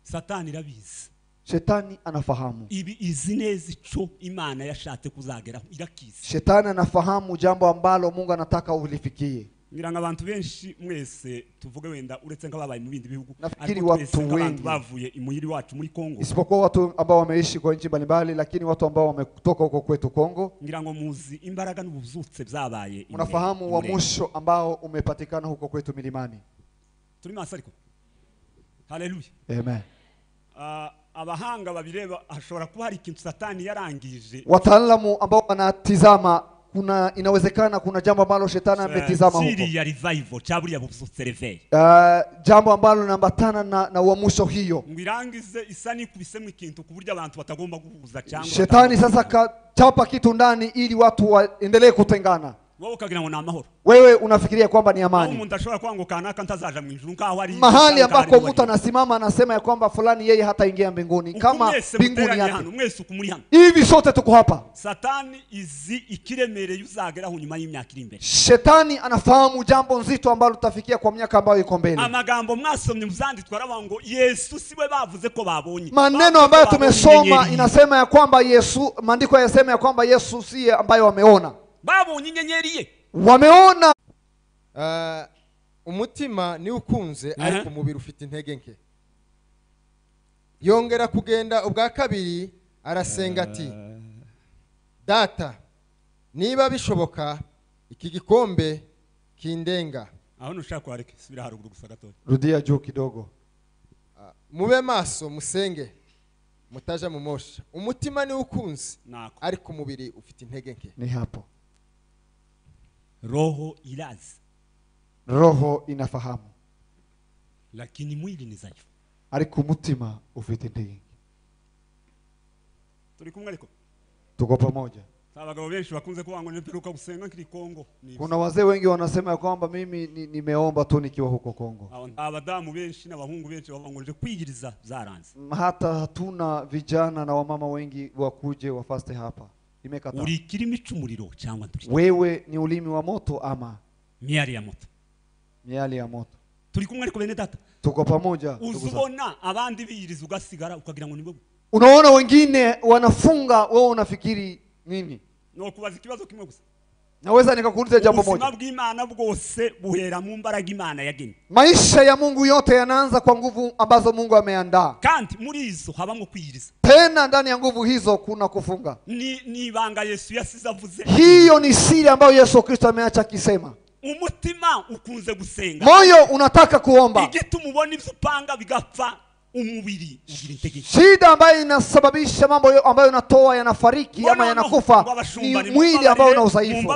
Satani irabizi. Shetani anafahamu. Ibi izinezi ico Imana yashatse kuzageraho irakizi. Shetani anafahamu jambo ambalo Mungu anataka ulifikie. Ngira ngo abantu benshi mwese tuvuge wenda uretse nk'ababaye mu bindi bihugu, nafikiri watu wengi bavuye imuhiri wacu muri Kongo, isipokuwa watu ambao wameishi kwa nchi mbalimbali, lakini watu ambao wametoka huko kwetu Kongo, ngira ngo muzi imbaraga n'ubuzutse byabaye. Unafahamu wa mwisho ambao umepatikana huko kwetu milimani. Turi maso ariko. Haleluya. Amen. Abahanga babireba hashobora kuba hari ikintu Satani yarangije. Wataalamu ambao wanatizama, kuna inawezekana kuna jambo ambalo shetani ametizama huko. Siri revival chaburiya buzutse reveil. Jambo ambalo linaambatana na uamsho hiyo. Ngirangize isani kubisemo ikintu kuburyo abantu batagomba guhuza cyangwa shetani sasa kachapa kitu ndani ili watu waendelee kutengana. Wewe ukagira ngo ni amahoro. Wewe unafikiria kwamba ni amani. Umuntu ashobora kwanga kanaka ntazaja mu ijuru nkaho ari mahali ambako mtu anasimama anasema ya kwamba fulani yeye hataingia mbinguni kama mbinguni yake. Hivi sote tuko hapa. Satani izi ikiremereye uzageraho nyuma y'imyaka iri imbere. Shetani anafahamu jambo nzito ambalo tutafikia kwa miaka ambayo iko mbele. Amagambo mwasomye muzanditwa aravuga ngo Yesu siwe bavuze ko babonye. Maneno ambayo tumesoma inasema ya kwamba Yesu, maandiko yanasema ya kwamba Yesu siye ambayo wameona. Babonye inyenyeri ye. Wameona. Umutima ni ukunze ariko umubiri ufite intege nke. Yongera kugenda ubwa kabiri arasenga ati Data, niba bishoboka iki gikombe kindenga. Aho nushaka kwareke subira haruguru gusa gatoya. Rudia juu kidogo. Mube maso musenge mutaja mumosha. Umutima ni ukunze ariko umubiri ufite intege nke. Ni hapo. Roho ilazi. Roho inafahamu. Lakini mwili ni dhaifu. Ariko umutima ufite intege nke. Turi kumwe ariko? Tuko pamoja. Abagabo benshi bakunze kuvuga ngo niperuka gusenga nkiri Kongo. Kuna wazee wengi wanasema ya kwamba mimi nimeomba tu nikiwa huko Kongo. Abadamu benshi n'abahungu benshi bavuga ngo nje kwigiriza byaranze. Hata hatuna vijana na wamama wengi wakuje wafaste hapa. Imekataa. Uri kirimi c'umuriro cyangwa nturi? Wewe ni ulimi wa moto ama miali ya moto? Miali ya moto. Turi kumwe ariko bene data. Tuko pamoja. Uzubona abandi biyiriza ugasigara ukagira ngo ni Unaona wengine wanafunga, wewe unafikiri nini? No kubaza ikibazo kimwe gusa. Naweza nikakuuliza jambo moja. Ubuzima bw'Imana bwose buhera mu mbaraga Imana yagennye. Maisha ya Mungu yote yanaanza kwa nguvu ambazo Mungu ameandaa. Kandi muri izo habamo kwiyiriza. Tena ndani ya nguvu hizo kuna kufunga. Ni ibanga Yesu yasize avuze. Hiyo ni siri ambayo Yesu Kristo ameacha akisema. Umutima ukunze gusenga. Moyo unataka kuomba. Igituma ubona ibyo upanga bigapfa. Umubiri ugira intege. Shida ambayo inasababisha mambo ambayo unatoa yanafariki ama yanakufa ni mwili ambao una udhaifu.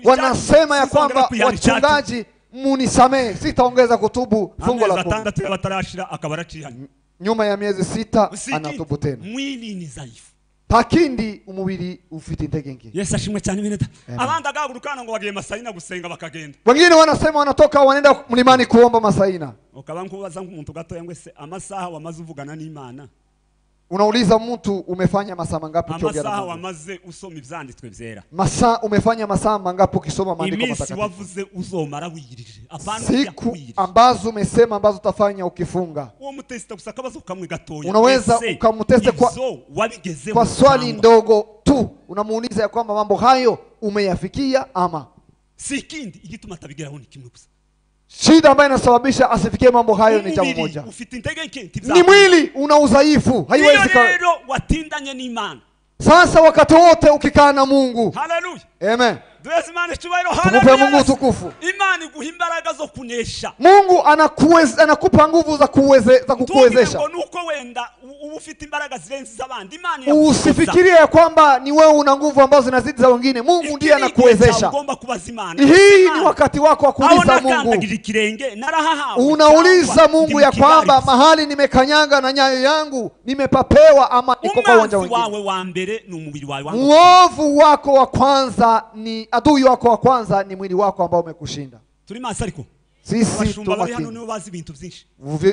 Wanasema ya kwamba wachungaji munisamee, sitaongeza kutubu fungo la 10. Nyuma ya miezi 6 anatubu tena. Mwili ni dhaifu. Takindi umubiri ufite intege nke. Yesu ashimwe cyane bene data. Abandi agagurukana ngo bagiye Masaina gusenga bakagenda. Wengine wanasema wanatoka wanaenda mlimani kuomba Masaina. Ukaba nkubaza nk'umuntu gatoya ngo ese amasaha wamaze uvugana n'Imana. Unauliza mtu umefanya masaa mangapi ukiongea na Mungu? Amasaha wamaze usoma ivyanditswe vyera. Masaa umefanya masaa mangapi ukisoma maandiko matakatifu? Iminsi wavuze uzomara wiyirije. Apana siku ambazo umesema ambazo utafanya ukifunga. Uwo mutesta gusa akabazo kamwe gatoya. Unaweza ukamteste kwa swali ndogo tu. Unamuuliza ya kwamba mambo hayo umeyafikia ama si kindi igituma atabigeraho ni kimwe gusa. Shida ambayo inasababisha asifikie mambo hayo ni jambo moja. Ni mwili una udhaifu, haiwezi watindanye n'Imana. Sasa wakati wote ukikaa na Mungu. Haleluya. Amen. Tumupe Mungu utukufu. Imana iguha imbaraga zo kunesha. Mungu anakupa nguvu za kukuwezesha. Nuko wenda ufite imbaraga zirenze z'abandi. Imana usifikirie kwamba ni wewe una nguvu ambazo zinazidi za wengine. Mungu ndiye anakuwezesha. Hii ni wakati wako wa kuuliza Mungu. Unauliza Mungu ya kwamba mahali nimekanyanga na nyayo yangu nimepapewa ama niko kwa uwanja wengine. Uovu wako wa kwanza ni adui wako wa kwanza ni mwili wako ambao umekushinda. Sisi tumakini.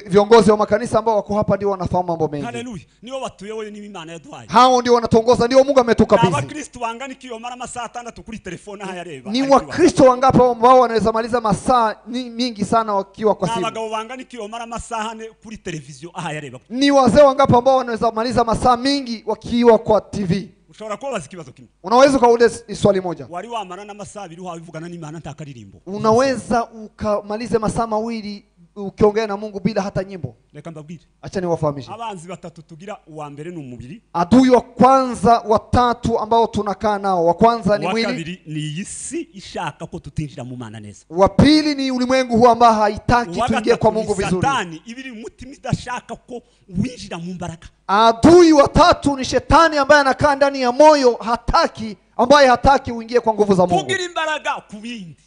Viongozi wa makanisa ambao wako hapa ndio wanafahamu mambo mengi. Haleluya. Nibo batuyoboye ni Imana yaduhaye. Hao ndio wanatuongoza, ndio Mungu ametukabidhi. Abakristo bangana iki yomara amasaha 6 kuri telefone hayareba. Ni Wakristo wangapi ambao wanaweza maliza masaa mingi sana wakiwa kwa simu? Abagabo bangana iki yomara amasaha 4 kuri televiziyo ahayareba. Ni wazee wangapi ambao wanaweza maliza masaa mingi wakiwa kwa TV? Ushobora kubaza ikibazo kimwe. Unaweza ukauliza swali moja. Wari wamara n'amasaha 2 uhavugana n'Imana ntakaririmbo. Unaweza ukamalize masaa 2 ukiongea na Mungu bila hata nyimbo. Reka mbabwire. Acha niwafahamishe. Abanzi batatu tugira uwa mbere ni umubiri. Adui wa kwanza watatu ambao tunakaa nao. Wa kwanza ni mwili. Wa kabiri ni isi ishaka ko tutinjira mu Mana neza. Wa pili ni ulimwengu huu ambao haitaki tuingie kwa Mungu vizuri. Satani ibiri umutima idashaka ko winjira mu mbaraga. Adui wa tatu ni shetani ambaye anakaa ndani ya moyo, hataki, ambaye hataki uingie kwa nguvu za Mungu. Kugira imbaraga kubindi.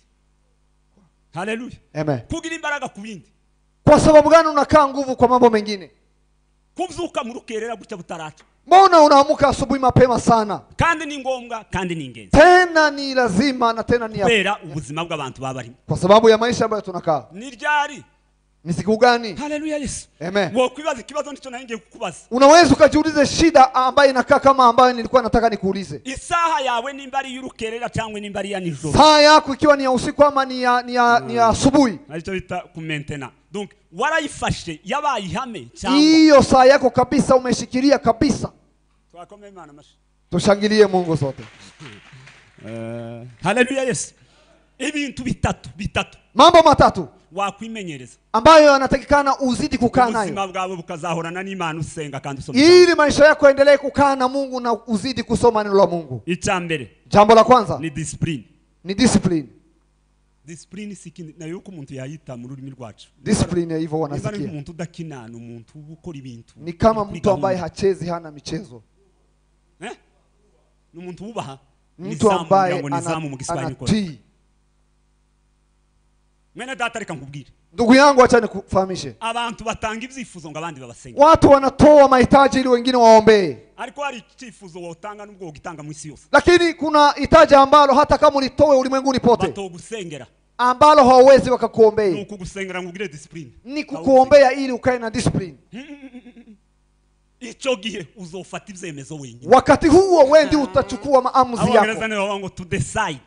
Haleluya. Amen. Kugira imbaraga kubindi. Kwa sababu gani unakaa nguvu kwa mambo mengine? Kubyuka mu rukerera gutya butaraca. Mbona unaamuka asubuhi mapema sana? Kandi ni ngombwa, kandi ni ingenzi. Tena ni lazima na tena ni kubera ubuzima bw'abantu babarimo. Kwa sababu ya maisha ambayo tunakaa. Ni ryari? Ni siku gani? Haleluya Yesu. Amen. Wokwibaza ikibazo ndicho naingiye kukubaza. Unaweza ukajiuliza shida ambayo inakaa kama ambayo nilikuwa nataka nikuulize. Isaha yawe nimba ari y'urukerera cyangwa nimba ari ya nijoro. Saa yako ikiwa ni ya usiku ama ni ya asubuhi. Aricyo bita kumaintenant. Donc warayifashe yabaye ihame cyangwa hiyo saa yako kabisa umeshikilia kabisa. Twakome Imana mashi. Tushangilie Mungu sote. Haleluya Yesu. Ibintu bitatu. Mambo matatu. Wakwimenyereza ambayo yanatakikana uzidi kukaa nayo, ubuzima bwawe bukazahorana n'Imana usenga kandi usoma ijambo. Ili maisha yako yaendelee kukaa na Mungu na uzidi kusoma neno la Mungu. Icya mbere, jambo la kwanza ni discipline. Ni discipline. Discipline sikindi nayo uko umuntu yayita mu rurimi rwacu. Discipline hivyo Niba ari wanasikia. umuntu udakina, ni umuntu ukora ibintu. Ni kama kuri mtu ambaye gahunda. hachezi, hana michezo. Ni umuntu wubaha. Mtu Nizamu, ambaye ngira ngo nizamu mu Giswahili niko. anatii. Mwene data reka nkubwire. Ndugu yangu acha nikufahamishe. Abantu batanga ibyifuzo ngo abandi babasenge. Watu wanatoa mahitaji ili wengine waombee. Ariko hari icyifuzo wotanga nubwo wogitanga mu isi yose. Lakini kuna hitaji ambalo hata kama ulitoe ulimwenguni pote, batogusengera. ambalo hawawezi wakakuombea. Ni ukugusengera ngo ugire discipline. Ni kukuombea ili ukae na discipline. Icyo gihe uzofata ibyemezo wenyine. Wakati huo wewe ndio utachukua maamuzi yako. Waingereza ndio wango to decide.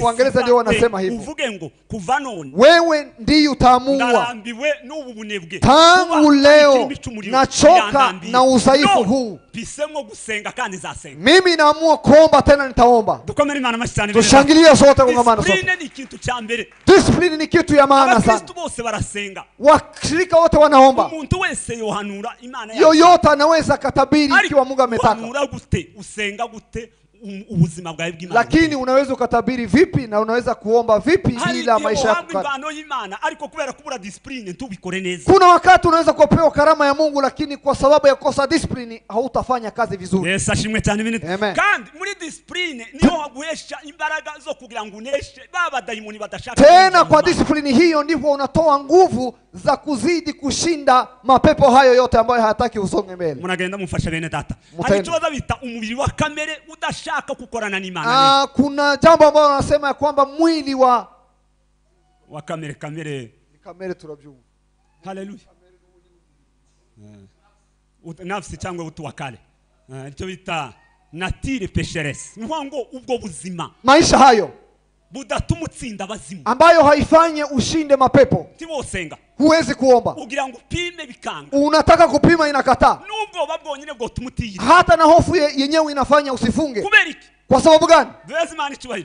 Waingereza ndio wanasema hivyo. Uvuge ngo kuva none. Wewe ndiye utaamua. Ndarambiwe n'ubu bunebwe. Tangu leo nachoka na udhaifu huu. Pisemo gusenga kandi nzasenga. Mimi naamua kuomba tena nitaomba. Dukomere Imana amashyi cyane. Tushangilie sote kwa maana sote. Discipline ni kitu cha mbere. Discipline ni kitu ya maana sana. Abakristo bose barasenga. Washirika wote wanaomba. Umuntu wese yohanura Imana yake. Yoyote anaweza katabiri ikiwa Mungu ametaka. Uhanura gute? Usenga gute? Ubuzima bwawe bw'Imana. Lakini unaweza ukatabiri vipi na unaweza kuomba vipi bila maisha yako? Impano y'Imana ariko kubera kubura discipline ntubikore neza. Kuna wakati unaweza kupewa karama ya Mungu lakini kwa sababu ya kukosa discipline hautafanya kazi vizuri. Yesu ashimwe cyane bene. Kandi muri discipline niho haguhesha imbaraga zo kugira ngo uneshe baba daimoni badashaka. Tena kwa discipline hiyo ndipo unatoa nguvu za kuzidi kushinda mapepo hayo yote ambayo hayataki usonge mbele. Munagenda mufasha bene data. Hari icyo bita umubiri wa kamere udashaka kukorana n'Imana. Kuna jambo ambalo wanasema ya kwamba mwili wa kamere kamere kamere turabyumva. Haleluya. Nafsi cyangwa utu wa kale. Icyo bita nature pécheresse. Ngo ubwo buzima. Maisha hayo budatuma utsinda abazimu, ambayo haifanye ushinde mapepo. Ntiwosenga. Huwezi kuomba. Ugira ngo upime bikanga. Unataka kupima inakataa. Nubwo babwonyine bwo tumutiyira. Hata na hofu yenyewe inafanya usifunge. Kubera iki? Kwa sababu gani?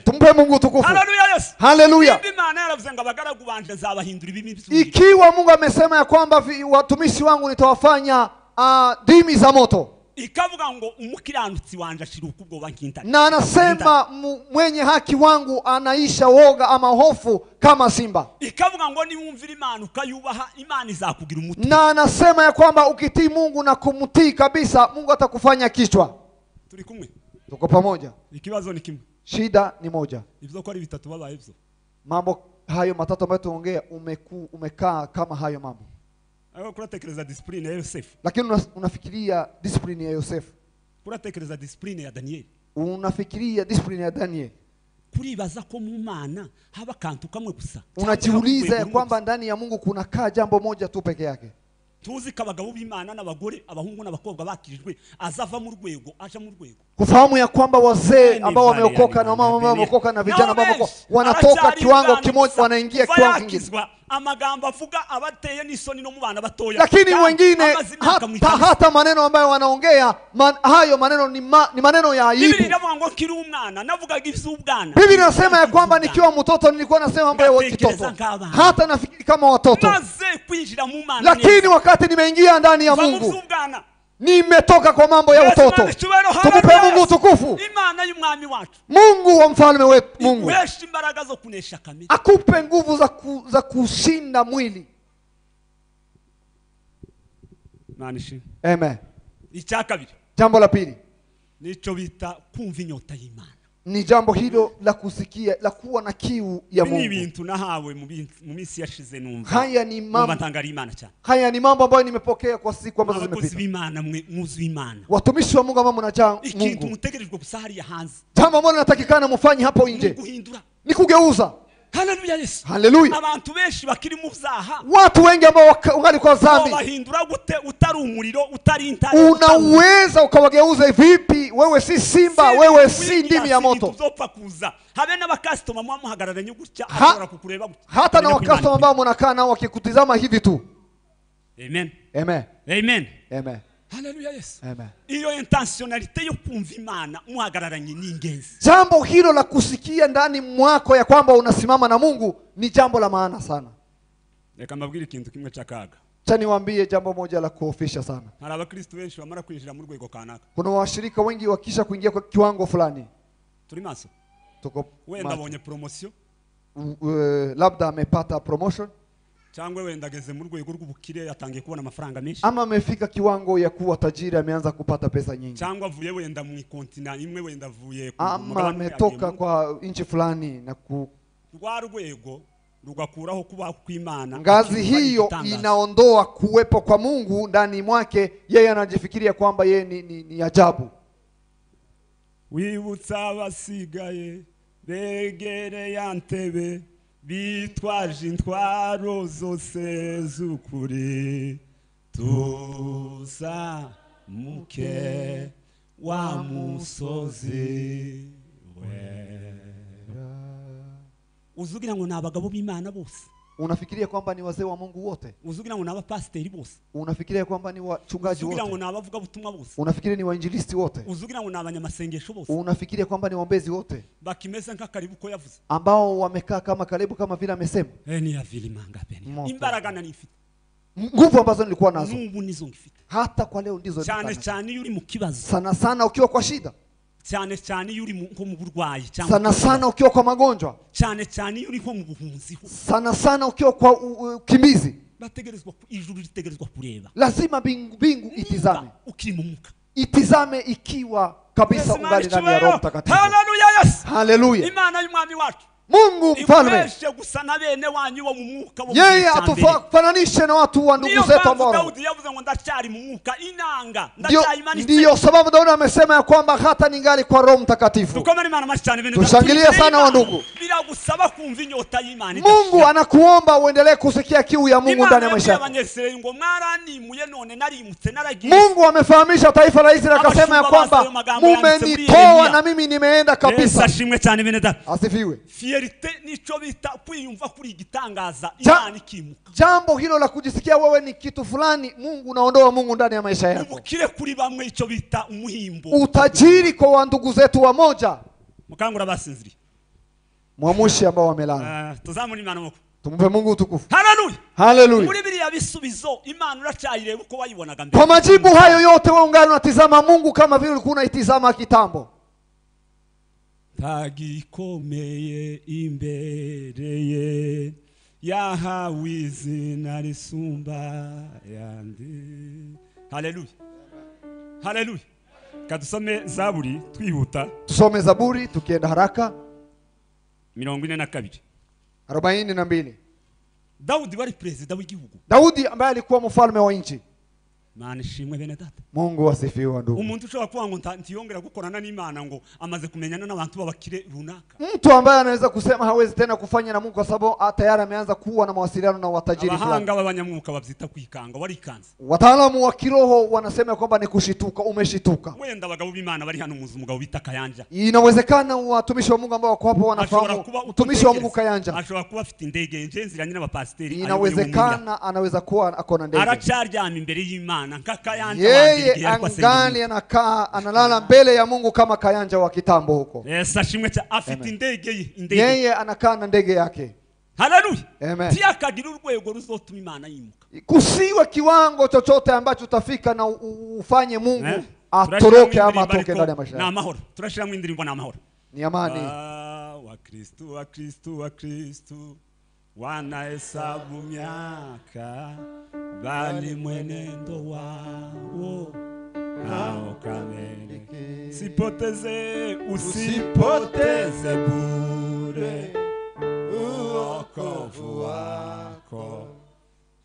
Tumpe Mungu tukufu. Haleluya Yesu. Haleluya. Imana yaravuze ngo abagaragu banje nzabahindura ibimi. Ikiwa Mungu amesema ya kwamba watumishi wangu nitawafanya dimi za moto. Ikavuga ngo umukiranutsi wanje ashiruka ubwoba nk'intare. Na anasema mwenye haki wangu anaisha woga ama hofu kama simba. Ikavuga ngo niwumvira Imana ukayubaha Imana izakugira umutwe. Na anasema ya kwamba ukitii Mungu na kumtii kabisa Mungu atakufanya kichwa. Turi kumwe. Tuko pamoja. Ikibazo ni kimwe. Shida ni moja. Ibyo ko ari bitatu babaye ibyo. Mambo hayo matatu ambayo tuongea umekaa kama hayo mambo. Ariko kuratekereza discipline ya Yosefu. Lakini unafikiria discipline ya Yosefu. Kuratekereza discipline ya Daniel. Unafikiria discipline ya Daniel. Kuribaza ko mu Mana haba kantu kamwe gusa. Unajiuliza ya kwamba ndani ya Mungu kuna kaa jambo moja tu peke yake. Tuzi ko abagabo b'Imana n'abagore, abahungu n'abakobwa bakirijwe azava mu rwego aja mu rwego. Kufahamu ya kwamba wazee ambao wameokoka na mama ambao wameokoka na vijana ambao wameokoka wanatoka kiwango kimoja wanaingia kiwango kingine. Amagambo avuga abateye n'isoni no mu bana batoya. Lakini wengine hata maneno ambayo wanaongea hayo maneno ni maneno ya aibu. Biblia inavuga ngo nkiri umwana navugaga iby'ubwana. Biblia inasema ya kwamba nikiwa mtoto nilikuwa nasema mambo ya kitoto. Hata nafikiri kama watoto. Lakini wakati nimeingia ndani ya Mungu nimetoka kwa mambo ya utoto. Tumupe Mungu utukufu. Mungu wa mfalme wetu Mungu akupe nguvu za kushinda mwili. Amen. Jambo la pili nico bita kumva inyota y'Imana. Ni jambo hilo la kusikia, la kuwa na kiu ya Mungu. Ni bintu nahawe mu minsi yashize numva. Haya ni mambo Haya ni mambo ambayo nimepokea kwa siku ambazo zimepita. Watumishi wa Mungu ambao mnajaa Mungu. Ikintu mutegerejwe gusa hariya hanze. Jambo ambalo natakikana mufanye hapo nje. Ni kugeuza. Haleluya Yesu. Haleluya. Abantu benshi bakiri mu byaha. Watu wengi ambao wangali kwa dhambi. Wabahindura gute utari umuriro utari intare? Unaweza ukawageuza vipi? Wewe si simba, wewe si ndimi ya moto. Habe n'abakastoma mwamuhagararanye gutya ashobora kukureba gutya. Hata na wakastoma ambao mnakaa nao wakikutizama hivi tu. Amen. Amen. Amen. Amen. Haleluya Yesu. Amen. Iyo intentionalite yo kumva Imana muhagararanye ni ingenzi. Jambo hilo la kusikia ndani mwako ya kwamba unasimama na Mungu ni jambo la maana sana. Reka mbabwire ikintu kimwe cy'akaga. Acha niwaambie jambo moja la kuhofisha sana. Hari abakristo benshi bamara kwinjira mu rwego kanaka. Kuna washirika wengi wakisha kuingia kwa kiwango fulani. Turi maso. Tuko wenda abonye promotion. Labda amepata promotion. Cyangwa wenda ageze mu rwego rw'ubukire yatangiye kubona amafaranga menshi. Ama amefika kiwango ya kuwa tajiri, ameanza kupata pesa nyingi. Cyangwa avuye wenda mu kontinent imwe, wenda avuye ku ama ametoka kwa nchi fulani na ku rwa rwego rugakuraho kuba kw'Imana. Ngazi hiyo inaondoa kuwepo kwa Mungu ndani mwake. Yeye anajifikiria kwamba yeye ni ajabu. Wibutsa abasigaye begere ya ntebe bitwaje intwaro zose z'ukuri, tuzamuke wa musozi wera. Uzugira ngo ni abagabo b'Imana bose. Unafikiria kwamba ni wazee wa Mungu wote? Uzugira ngo ni abapasteri bose? Unafikiria kwamba ni wachungaji wote? Uzugira ngo ni abavugabutumwa bose? Unafikiria ni wainjilisti wote? Uzugira ngo ni abanyamasengesho bose? Unafikiria kwamba ni waombezi wote? Bakimeza nka Kalebu ko yavuze. Ambao wamekaa kama Kalebu kama vile amesema. Ni ya vilimanga peni. Imbaraga nani mfite? Nguvu ambazo nilikuwa nazo. N'ubu nizo ngifite. Hata kwa leo ndizo nilikuwa nazo. Cyane cyane yuri mu kibazo. Sana sana ukiwa kwa shida. Cyane cyane yuri nko mu burwayi cyangwa sana sana ukiwa kwa magonjwa. Cyane cyane yuri nko mu buhunzi. Sana sana ukiwa kwa ukimbizi. Bategerezwa ijuru ritegerezwa kureba. Lazima mbingu itizame. Ukiri mu mwuka. Itizame ikiwa kabisa ungali ndani ya Roho Mtakatifu. Haleluya, yes. Haleluya. Imana y'umwami wacu. Mungu mfalme. Yeye atufananishe na watu wa ndugu zetu ambao. Ndiyo sababu Daudi amesema ya kwamba hata ningali kwa Roho Mtakatifu. Tushangilie sana wa ndugu. Mungu anakuomba uendelee kusikia kiu ya Mungu ndani ya maisha yako. Mungu amefahamisha taifa la Israeli akasema ya kwamba mumenitoa na mimi nimeenda kabisa. Asifiwe. Jambo hilo la kujisikia wewe ni kitu fulani, Mungu unaondoa Mungu ndani ya maisha yako. Utajiri kwa ndugu zetu wa moja. Mwamushi ambao wamelala. Tumpe Mungu utukufu. Haleluya. Haleluya. Kwa majibu hayo yote wewe ungali unatizama Mungu kama vile ulikuwa unaitizama kitambo. Tagikomeye imbere ye yahawe izina risumba yandi. Haleluya. Haleluya. Kadusome Zaburi twihuta. Tusome Zaburi tukienda haraka. 42. 42. Daudi wari president w'igihugu. Daudi ambaye alikuwa mfalme wa nchi. Mana ishimwe bene data. Mungu asifiwe ndugu. Umuntu ushobora kuvuga ngo ntiyongera gukorana n'Imana ngo amaze kumenyana n'abantu b'abakire runaka. Mtu ambaye anaweza kusema hawezi tena kufanya na Mungu kwa sababu tayari ameanza kuwa na mawasiliano na watajiri fulani. Abahanga b'abanyamwuka babyita kwikanga, warikanze. Wataalamu wa kiroho wanasema kwamba ni kushituka, umeshituka. Wenda abagabo b'Imana bari hano muzi umugabo bita Kayanja. Inawezekana watumishi wa Mungu ambao wako hapo wanafahamu mtumishi wa Mungu Kayanja. Ashobora kuba afite indege nje n'abapasteri. Inawezekana anaweza kuwa akona ndege. Aracaryama imbere y'Imana. Yeye angali anakaa analala mbele ya Mungu kama Kayanja wa kitambo huko. Yeye anakaa na ndege yake. Haleluya. Amen. Kusiwe kiwango chochote ambacho utafika na ufanye Mungu atoroke ama atoke ndani ya maisha. Na amahoro. Turashiramo indirimbo na amahoro. Ni amani. Wa Kristo, wa Kristo, wa Kristo wanahesabu miaka bali mwenendo wao haukamiliki. Sipoteze, usipoteze bure uokovu wako,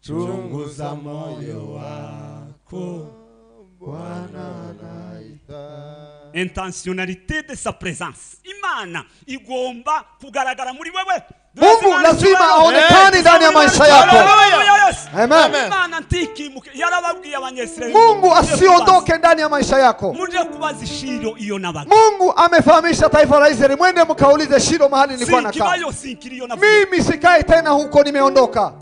chunguza moyo wako, Bwana anaita. Intentionnalité de sa présence. Imana igomba kugaragara muri wewe. Mungu lazima aonekane ndani ya maisha yako. Amen. Mungu asiondoke ndani ya maisha yako. Mungu amefahamisha taifa la Israeli, mwende mkaulize Shilo mahali nilikuwa nakaa. Mimi sikai tena huko, nimeondoka.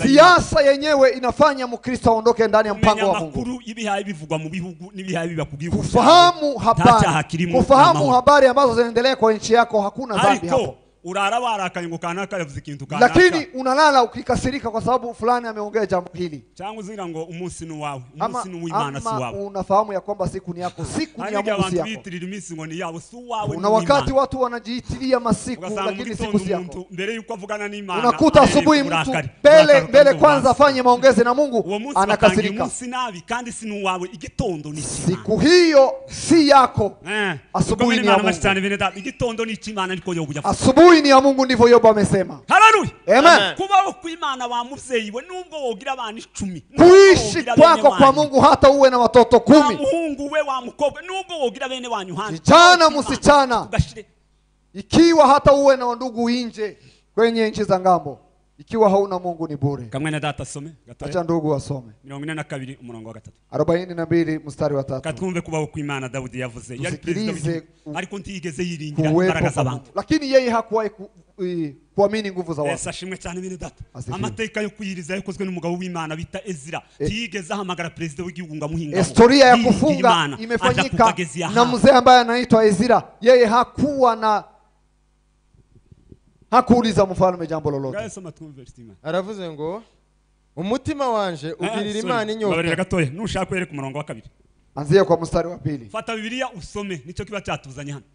Siasa yenyewe inafanya Mkristo aondoke ndani ya mpango wa Mungu. Kufahamu habari, kufahamu habari ambazo zinaendelea kwa nchi yako, hakuna dhambi hapo. Urara warakaye ngo kanaka yavuze ikintu kanaka. Lakini unalala ukikasirika kwa sababu fulani ameongea jambo hili. Cyangwa uzingira ngo umunsi ni wawe, umunsi ni uw'Imana si wawe. Unafahamu ya kwamba siku ni yako, siku ni ya Mungu si yako. Kuna wakati watu wanajiitilia masiku lakini siku si yako. Mbere yuko avugana n'Imana. Unakuta asubuhi mtu mbele kwanza afanye maongezi na Mungu anakasirika. Siku hiyo si yako. Asubuhi ni ya Mungu. Asubuhi ni ya Mungu, ndivyo Yobu amesema. Haleluya. Amen. Kubaho kw'Imana wa muvyeyi we nubwo wogira abana 10. Kuishi kwako kwa Mungu hata uwe na watoto 10. Muhungu we wa mukobwa nubwo wogira bene wanyu hanze. Kijana msichana, ikiwa hata uwe na ndugu nje kwenye nchi za ngambo, ikiwa hauna Mungu ni bure. Kamwene data asome. Acha ndugu asome. 42 umurongo wa 3. 42 mstari wa 3. Katwumve kubaho kw'Imana Daudi yavuze. Yari president ariko ntiyigeze yiringira imbaraga z'abantu. Lakini yeye hakuwahi kuamini nguvu za watu. Yesu ashimwe cyane bene data. Amateka yo kwiyiriza yakozwe n'umugabo w'Imana bita Ezra. Ntiyigeze ahamagara president w'igihugu ngo amuhinga. Historia ya kufunga imefanyika na mzee ambaye anaitwa Ezra. Yeye hakuwa na hakuuliza mfalme jambo lolote. Aravuze ngo umutima wanje ugirira Imana inyota. Babarira gatoya nushaka kwereka umurongo wa 2. Anzia kwa mstari wa 2. Fata Biblia usome nicyo kiba cyatuzanye hano.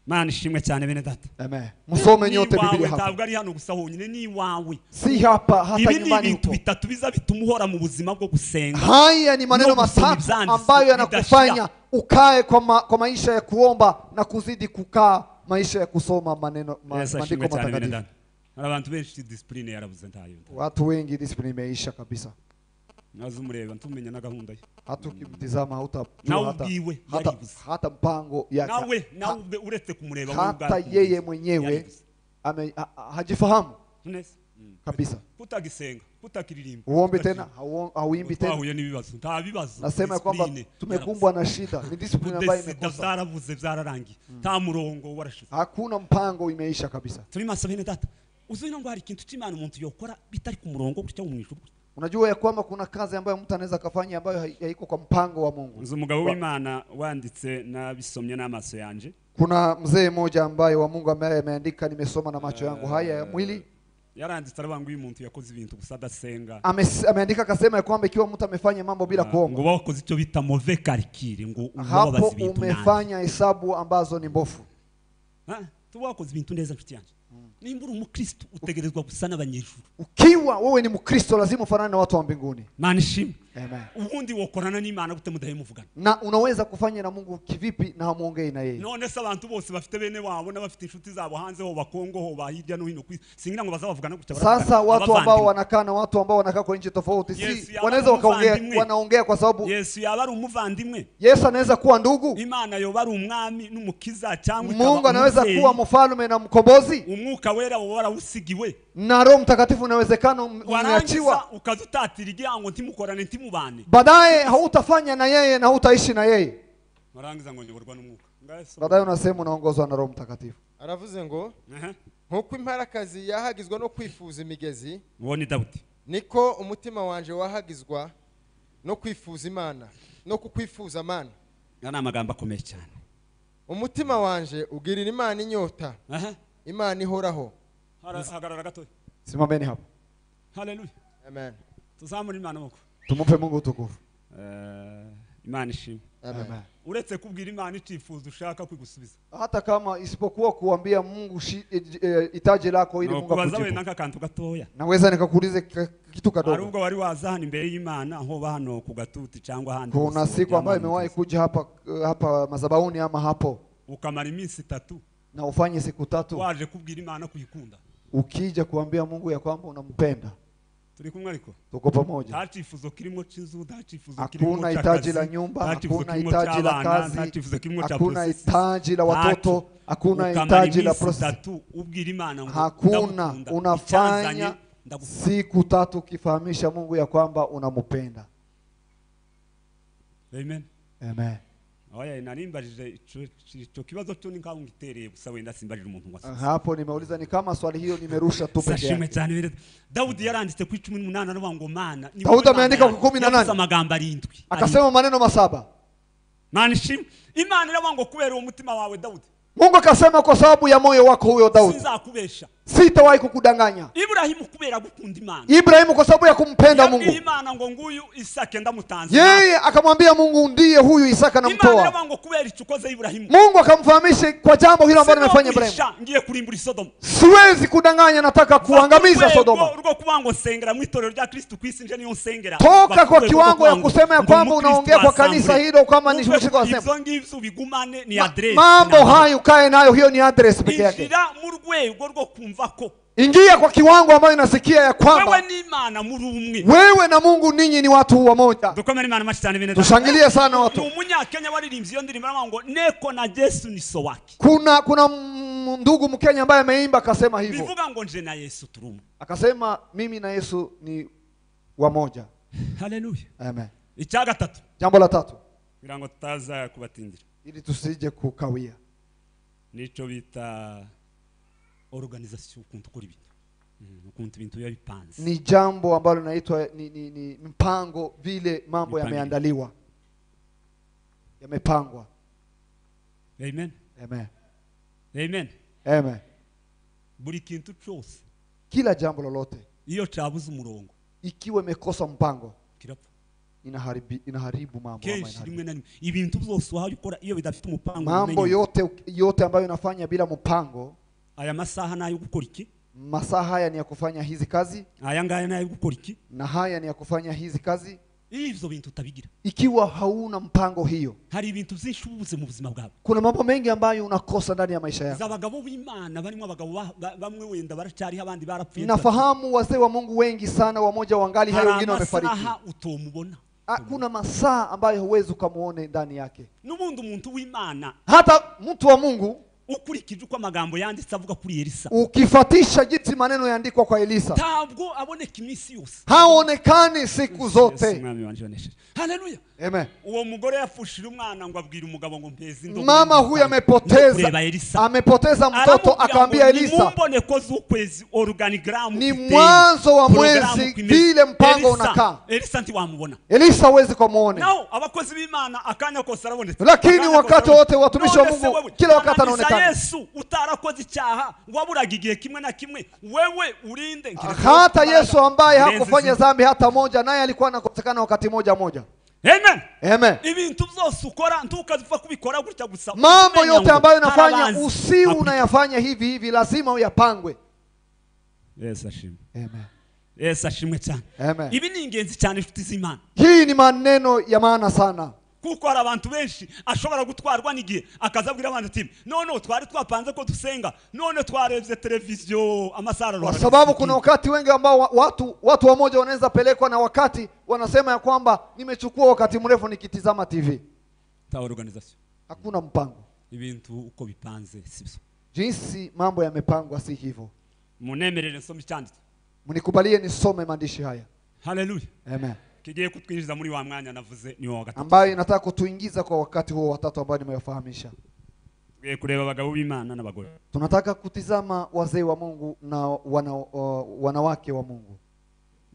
Mana ishimwe cyane bene data. Amen. Musome nyote Biblia hapa. Ntabwo ari hano gusa honyine ni iwawe. Si hapa hata nyumbani huko. Bitatu biza bituma uhora mu buzima bwo gusenga. Haya ni maneno matatu ambayo yanakufanya ukae kwa maisha ya kuomba na kuzidi kukaa maisha ya kusoma maneno maandiko matakatifu. Abantu benshi discipline yarabuze ntayo. Watu wengi discipline imeisha kabisa. Nazumureba ntumenya na gahunda ye. Hata ukimtizama hautajua hata mpango yake. Nawe uretse kumureba hata yeye mwenyewe hajifahamu kabisa. Kutagisenga, kutakiririmba. Uombe tena, hauimbi tena. Twahuye n'ibibazo, nta bibazo. Nasema kwamba tumekumbwa na shida, ni discipline ambayo imekosa. Zarabuze byararangiye. Nta murongo warashize. Hakuna mpango, imeisha kabisa. Turi maso bene data. Uzina ngo hari ikintu cy'Imana umuntu yokora bitari ku murongo gutya mu ijuru. Unajua ya kwamba kuna kazi ambayo mtu anaweza kafanya ambayo haiko kwa mpango wa Mungu. Nzi umugabo w'Imana wanditse nabisomye n'amaso yanje. Kuna mzee mmoja ambaye wa Mungu ambaye ameandika, nimesoma na macho yangu haya ya mwili. Yaranditse aravuga ngo uyu muntu yakoze ibintu gusa adasenga. Ameandika akasema ya kwamba ikiwa mtu amefanya mambo bila kuomba, ngo wakoze icyo bita mauvais calcul, ngo ubabaza ibintu nabi. Umefanya hesabu ambazo ni mbofu. Tuwakoze ibintu neza mfiti yanje. Nimba uri umukristo utegerezwa gusa n'abanyejuru. Ukiwa wewe ni mkristo lazima ufanane na watu wa mbinguni. Mana ishimwe. Amen. Ubundi wokorana n'Imana gute mudahe muvugana? Na unaweza kufanya na Mungu kivipi na hamuongei na yeye? None se abantu bose bafite bene wabo n'abafite inshuti zabo hanze ho bakongo ho bahirya no hino kwisi. Singira ngo bazabavugana gutya. Sasa watu ambao wanakaa na watu ambao wanakaa kwa nchi tofauti si wanaweza wakaongea, wanaongea kwa sababu Yesu yaba ari umuvandimwe. Yesu anaweza kuwa ndugu. Imana yoba ari umwami n'umukiza cyangwa ikaba. Mungu anaweza kuwa mfalme na mkombozi. Umwuka wera warawusigiwe. Na Roho Mtakatifu inawezekana umeachiwa. Ukazutatira igihango ntimukorane ntimubane. Baadaye hautafanya na yeye na hautaishi na yeye. Marangiza ngo nyoborwa n'umwuka. Baadaye unasema unaongozwa na Roho Mtakatifu. Aravuze ngo nkuko imparakazi yahagizwa no kwifuza imigezi, uwo ni Dawudi, niko umutima wanje wahagizwa no kwifuza Imana, no kukwifuza Mana. Yana amagambo akomeye cyane. Umutima wanje ugirira Imana inyota. Imana ihoraho. Hagarara gato. Simameni hapo. Haleluya. Amen. Tuzamure Imana moko. Tumupe Mungu utukufu. Imana ishimwe. Amen. Uretse kubwira Imana icifuzo ushaka kwigusubiza. Hata kama isipokuwa kuambia Mungu itaje lako ili Mungu akujibu. Naweza kantu gatoya. Naweza nikakuulize kitu kadogo. Arubwo wari waza hano imbere y'Imana aho bahano ku gatuti cyangwa handi. Kuna siku ambayo imewahi kuja hapa madhabahuni ama hapo. Ukamara iminsi 3. Na ufanye siku 3. Waje kubwira Imana kuyikunda. Ukija kuambia Mungu ya kwamba unampenda. Turi kumwe ariko. Tuko pamoja. Nta cyifuzo kirimo cy'inzu, nta cyifuzo kirimo Hakuna hitaji la nyumba, hakuna hitaji la kazi, hakuna hitaji la watoto, hakuna hitaji la process. Hakuna. Unafanya siku 3 ukifahamisha Mungu ya kwamba unampenda. Amen. Amen. Oya narimbajije ico kibazo cyo ninkaho ngitereye gusa wenda simbajije umuntu ngo asubize. Hapo nimeuliza ni kama swali hiyo nimerusha tu peke yake. Cyane. Daudi yaranditse ku 18 aravuga ngo Mana. Daudi ameandika ku 18. Amagambo 7. Akasema maneno 7. Mana ishimwe. Imana iravuga ngo kubera uwo mutima wawe Daudi. Mungu akasema kwa sababu ya moyo wako huyo Daudi, Sinzakubesha. sitawahi kukudanganya. Ibrahimu kubera gukunda Imana. Ibrahimu kwa sababu ya kumpenda Mungu, Imana ngo nguyu Isaka ndamutanze. Yeye akamwambia Mungu ndiye huyu Isaka namtoa. Imana ngo kubera icukoze Ibrahimu. Mungu akamfahamisha kwa jambo hilo ambalo amefanya Ibrahimu. Ngiye kurimbura Sodoma. Siwezi kudanganya, nataka kuangamiza Sodoma. Urwo kubango nsengera mu itorero rya Kristo kwisi nje niyo nsengera. Toka kwa kiwango ya kusema ya kwamba unaongea kwa kanisa hilo kama ni mshirika wa sema. Ibyo ngibyo bigumane ni address. Mambo hayo kae nayo, hiyo ni address peke yake. Injira mu rwego rwo kumva ko Ingia kwa kiwango ambayo inasikia ya kwamba wewe ni Imana muri umwe. Wewe na Mungu ninyi ni watu wa moja. Tushangilie sana watu. Umunyakenya waririmbye iyo ndirimbo ngo neko na Yesu ni so wake. Kuna ndugu Mkenya ambaye ameimba akasema hivyo. Bivuga ngo nje na Yesu turumwe. Akasema mimi na Yesu ni wa moja. Haleluya. Amen. Icya gatatu. Jambo la tatu. Kugira ngo tutaza kubatindira. Ili tusije kukawia. Nico bita organisation ukuntu ukora ibintu. Ukuntu ibintu biba bipanze. Ni jambo ambalo linaitwa ni mpango, vile mambo yameandaliwa. Yamepangwa. Amen. Amen. Amen. Amen. Buri kintu cyose. Kila jambo lolote. Iyo cyabuze umurongo. Ikiwa imekosa mpango. Kirapfa. Inaharibu mambo. Kenshi rimwe na rimwe ibintu byose wahaye ukora iyo bidafite umupango. Mambo yote ambayo unafanya bila mpango. Aya masaha nayo gukora iki? Masaa haya ni ya kufanya hizi kazi. Aya ngaya nayo gukora iki? Na haya ni ya kufanya hizi kazi. Ivyo bintu utabigira. Ikiwa hauna mpango hiyo. Hari ibintu byinshi ubuze mu buzima bwawe. Kuna mambo mengi ambayo unakosa ndani ya maisha yako. Abagabo b'Imana barimo abagabo bamwe wenda baracyari abandi barapfuye. Nafahamu wazee wa Mungu wengi sana, wamoja wangali hai wengine wamefariki. Hari utomubona. Kuna masaa ambayo huwezi ukamuone ndani yake. N'ubundi umuntu w'Imana. Hata mtu wa Mungu ukurikije uko amagambo yanditse avuga kuri Elisa. Ukifatisha jinsi maneno yaandikwa kwa Elisa. Ntabwo aboneka iminsi yose. Haonekani siku zote. Haleluya. Amen. Uwo mugore yafushira umwana ngo abwira umugabo ngo mpeze indobo. Mama huyu amepoteza mtoto akaambia Elisa. Mumboneko z'ukwezi organigram. Ni mwanzo wa mwezi vile mpango unakaa. Elisa ntiwamubona. Elisa huwezi kumuona. Nao abakozi b'Imana akanya kose arabonetse. Lakini wakati wote watumishi wa Mungu kila wakati anaonekana. Yesu utarakoze icyaha waburaga igihe kimwe na kimwe wewe urinde. Hata Yesu ambaye hakufanya dhambi hata moja naye alikuwa anakosekana wakati moja moja. Amen. Amen. Ibintu byose ukora ntukazifa kubikora gutya gusa. Mambo yote ambayo unafanya usi unayafanya hivi hivi, lazima uyapangwe. Yesu ashimwe. Amen. Yesu ashimwe cyane. Amen. Ibi ni ingenzi cyane inshuti z'Imana. Hii ni maneno ya maana sana. Kuko hari abantu benshi ashobora gutwarwa n'igihe akazabwira abantu ati none twari twapanze ko dusenga none twarebye televiziyo amasara. Kwa sababu kuna wakati wengi ambao watu wamoja wanaweza pelekwa na wakati wanasema ya kwamba nimechukua wakati mrefu nikitizama TV. Ta organization. Hakuna mpango. Ibintu uko bipanze sibyo. Jinsi mambo yamepangwa si hivyo. Munemerere nsome icyanditswe. Mnikubalie nisome maandishi haya. Haleluya. Amen. Kigiye kutwinjiza muri wa mwanya navuze ni wa gatatu. Ambayo inataka kutuingiza kwa wakati huo watatu ambao nimewafahamisha. Tugiye kureba abagabo b'Imana n'abagore. Tunataka kutizama wazee wa Mungu na wanawake wa Mungu.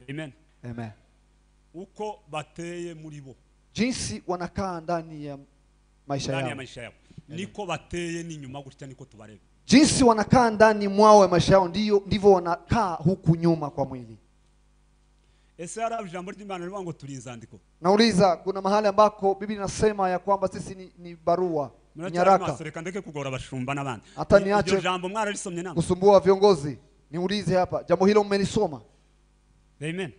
Amen. Amen. Uko bateye muri bo. Jinsi wanakaa ndani ya maisha yao. Ndani ya maisha yao. Niko bateye ni nyuma gutya niko tubareba. Jinsi wanakaa ndani mwao ya maisha yao ndivyo wanakaa huku nyuma kwa mwili. Ese hari ijambo ry'Imana rivuga ngo turi inzandiko. Nauliza kuna mahali ambako Biblia inasema ya kwamba sisi ni barua, nyaraka. Reka ndeke kugora abashumba n'abandi. Hata niache iryo jambo mwararisomye namwe. Kusumbua viongozi. Niulize hapa, jambo hilo mmelisoma? Amen.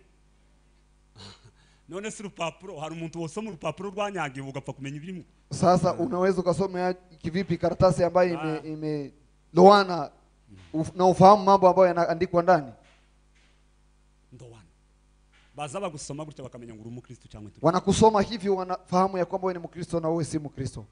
None si urupapuro, hari umuntu wosoma urupapuro rwanyagiwe ugapfa kumenya ibirimo. Sasa unaweza ukasoma kivipi karatasi ambayo imelowana na ufahamu mambo ambayo yanaandikwa ndani? Ndowana. Bazaba gusoma gutya bakamenya ngo uri umukristo cyangwa nturi. Wanakusoma hivi wanafahamu ya kwamba wewe ni Mkristo na wewe si Mkristo.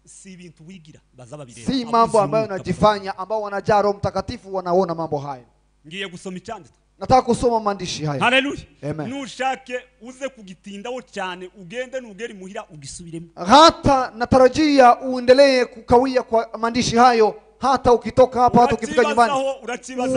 Si ibintu wigira bazaba bireba. Si mambo ambayo unajifanya, ambao wanajaa Roho Mtakatifu wanaona mambo haya. Ngiye gusoma icyanditswe. Nataka kusoma maandishi haya. Haleluya. Amen. Nushake uze kugitindaho cyane ugende nugeri muhira ugisubiremo. Hata natarajia uendelee kukawia kwa maandishi hayo hata ukitoka hapa, hata ukifika nyumbani.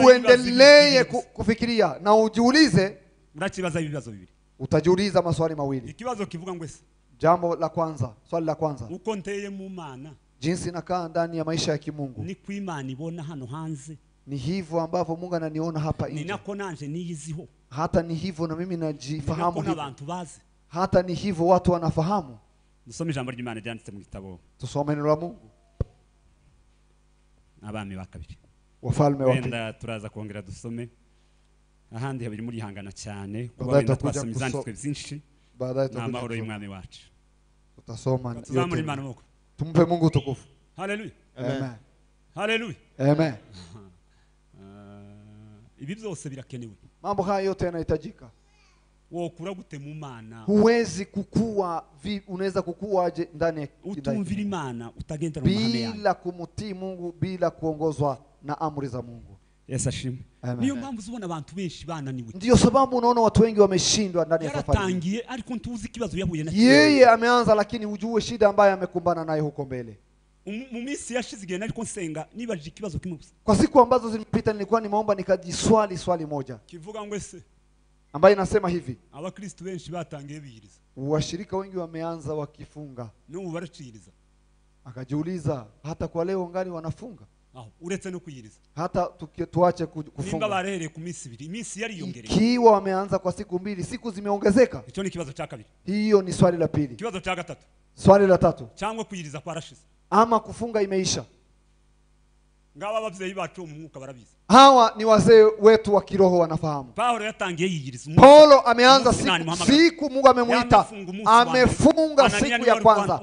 Uendelee kufikiria na ujiulize. Urakibaza ibibazo bibiri. Utajiuliza maswali mawili. Ikibazo kivuga ngo ese. Jambo la kwanza, swali la kwanza. Uko nteye mu Mana. Jinsi nakaa ndani ya maisha ya kimungu, niko Imana ibona hano hanze. Ni hivyo ambavyo Mungu ananiona hapa Ni nje. nako nanje niyiziho. Hata ni hivyo na mimi Ni najifahamu nako hivyo. n'abantu bazi. Hata ni hivyo watu wanafahamu. Dusome ijambo ry'Imana ryanditse mu gitabo Tusome neno la Mungu. Abami ba kabiri. Wafalme wa pili. Wenda turaza kongera dusome ahandi habiri muri hangana cyane kuba Baadaye wenda tutakuja twasoma ibyanditswe byinshi. Baadaye N'amahoro tutakuja y'umwami wacu. tutasoma Tuzamure yote. Imana amaboko. Tumpe Mungu utukufu. Haleluya. Amen. Haleluya. Amen. Ibi byose birakenewe. Mambo haya yote yanahitajika. Wokura gute mu Mana? Huwezi kukua, unaweza kukua aje ndani ya Utumvira Imana utagendera mu mahame yayo. bila kumtii Mungu, bila kuongozwa na amri za Mungu. Yesu ashimwe. Amen. Niyo mpamvu uzubona abantu benshi bananiwe. Ndiyo sababu unaona watu wengi wameshindwa ndani ya safari. Yaratangiye ariko ntuzi ikibazo yahuye na. Yeye ameanza lakini hujue shida ambayo amekumbana nayo huko mbele. Mu minsi yashize igihe nariko nsenga nibajije ikibazo kimwe gusa. Kwa siku ambazo zilipita nilikuwa nimeomba nikajiswali swali moja Kivuga ngo ese ambayo inasema hivi: abakristo benshi batangiye biyiriza. Washirika wengi wameanza wakifunga. N'ubu baraciriza. Akajiuliza hata kwa leo ngali wanafunga? Aho uretse no kuyiriza. Hata tuache Nimba kufunga. barehereye ku minsi ibiri, iminsi yariyongereye. Ikiwa wameanza kwa siku mbili, siku zimeongezeka. Icyo ni ikibazo cya kabiri. Hiyo ni swali la pili. Ikibazo cya gatatu. Swali la tatu. Cyangwa kuyiriza kwarashize. Ama kufunga imeisha. Ngaba abavyeyi bacu mu mwuka barabizi. Hawa ni wazee wetu wa kiroho wanafahamu. Paulo yatangiye yiyiriza. Paulo ameanza siku Mungu amemuita. Amefunga siku ya kwanza.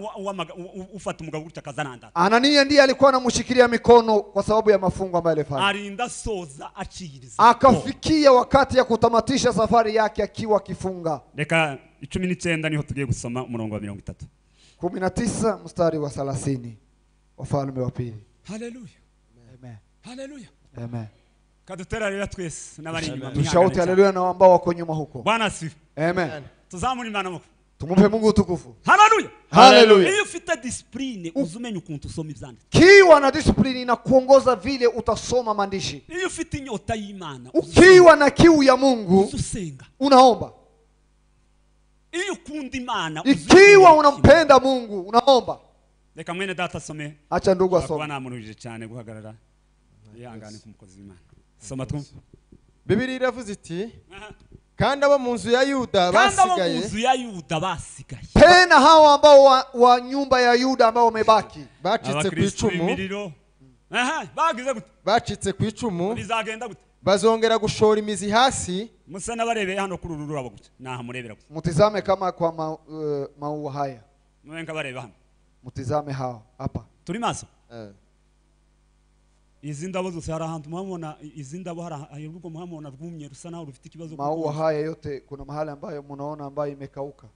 Ufata umugabo gutya akazananda. Anania ndiye alikuwa anamshikilia mikono kwa sababu ya mafungo ambayo alifanya. Arinda soza aciyiriza. Akafikia wakati ya kutamatisha safari yake akiwa kifunga. Reka 19 niho tugiye gusoma umurongo wa 30. 19 mstari wa 30. Wafalme wa pili. Haleluya. Amen. Haleluya. Amen. Kadutera rero twese n'abari inyuma. Tushaute haleluya na ambao wako nyuma huko. Bwana asifiwe. Amen. Tuzamure Imana amaboko. Tumpe Mungu utukufu. Haleluya. Haleluya. Iyo ufite discipline uzumenye ukuntu usoma ibyanditswe. Kiwa na discipline inakuongoza vile utasoma maandishi. Iyo ufite inyota y'Imana, ukiwa na kiu ya Mungu, usenga. Unaomba. Iyo ukunda Imana, ikiwa unampenda Mungu, unaomba. Reka mwene data asome. Acha ndugu asome. Kuba namuruhije cyane guhagarara. Yihangane ku mukozi w'Imana. Soma twumve. Bibiliya iravuze iti kandi abo mu nzu ya Yuda basigaye. Kandi abo mu nzu ya Yuda basigaye. Tena hao ambao wa nyumba ya Yuda ambao wamebaki. Bacitse ku icumu. Bagize gute? Bacitse ku icumu. Bizagenda gute? Bazongera gushora imizi hasi. Musa nabarebeye hano kuri uru rurabo gute? Naha murebera gute? Mutizame kama kwa maua haya. Mwenga bareba hano. Mutizame hao hapa. Turi maso? Izi ndabo zose hari ahantu muhamona, izi ndabo hari urugo muhamona rwumye rusa naho rufite ikibazo. Maua haya yote kuna mahali ambayo mnaona ambayo imekauka.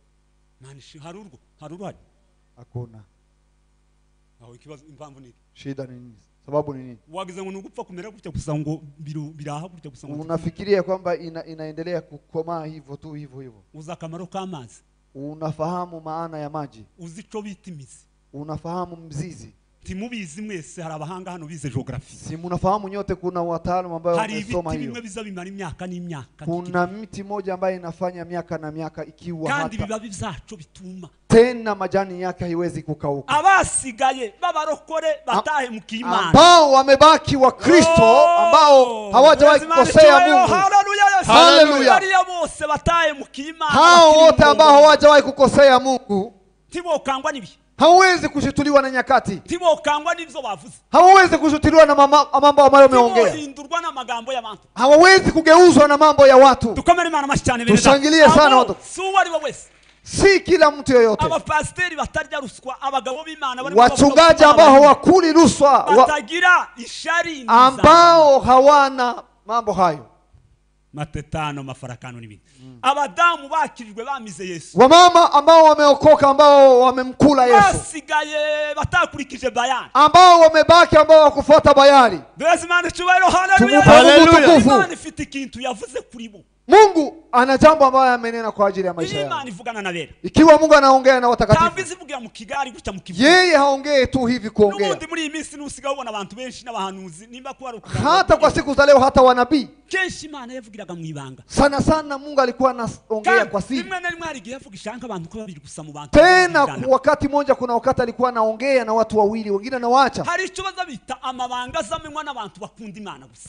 Nani hari urwo? Hari uruhari? Hakuna. Aho ikibazo impamvu ni shida ni nini? Sababu ni nini? Wagize ngo nugupfa kumera gutya gusa ngo biraha gutya gusa ngo unafikiria kwamba inaendelea kukomaa hivyo tu hivyo hivyo. Uza akamaro k'amazi. Unafahamu maana ya maji. Uzi ico bita imizi. Unafahamu mzizi. Timubizi mwese hari abahanga hano bize geography. Si mnafahamu nyote kuna wataalamu ambao wamesoma hiyo. Hari ibiti bimwe biza bimara imyaka n'imyaka. Kuna mti moja ambayo inafanya miaka na miaka ikiwa hata. Kandi bibabi byacu bituma. Tena majani yake haiwezi kukauka. Abasigaye babarokore batahe mukimana. Ambao wamebaki wa Kristo ambao hawajawahi kukosea Mungu. Haleluya. Bariya bose batahe mukimana. Hao wote ambao hawajawahi kukosea Mungu. Tibokangwa nibi. Hawezi kushituliwa na nyakati. Tibokangwa n'ibyo bavuze. Hawezi kushituliwa na mambo ambayo umeongea. Tibohindurwa na magambo y'abantu. Hawezi kugeuzwa na mambo ya watu. Dukomere Imana amashyi cyane bene. Tushangilie sana watu. Si uwo ari we wese. Si kila mtu yoyote. Abapasteri batarya ruswa, abagabo b'Imana bari wachungaji ambao hawakuli ruswa, batagira ishari, ambao hawana mambo hayo. Matetano, mafarakano n'ibindi. Abadamu bakirijwe bamize Yesu. Wamama ambao wameokoka ambao wamemkula Yesu. Basigaye batakurikije bayani. Ambao wamebaki ambao hawakufuata bayani. Duheze Imana icyubahiro, haleluya. Haleluya. Imana ifite ikintu yavuze kuri bo. Mungu ana jambo ambayo amenena kwa ajili ya maisha yao. Ikiwa Mungu anaongea na watakatifu, yeye haongei tu hivi kuongea. Hata kwa siku za leo, hata wanabii sana sana Mungu alikuwa anaongea kwa siri. Tena wakati mmoja, kuna wakati alikuwa anaongea na watu wawili, wengine anawaacha.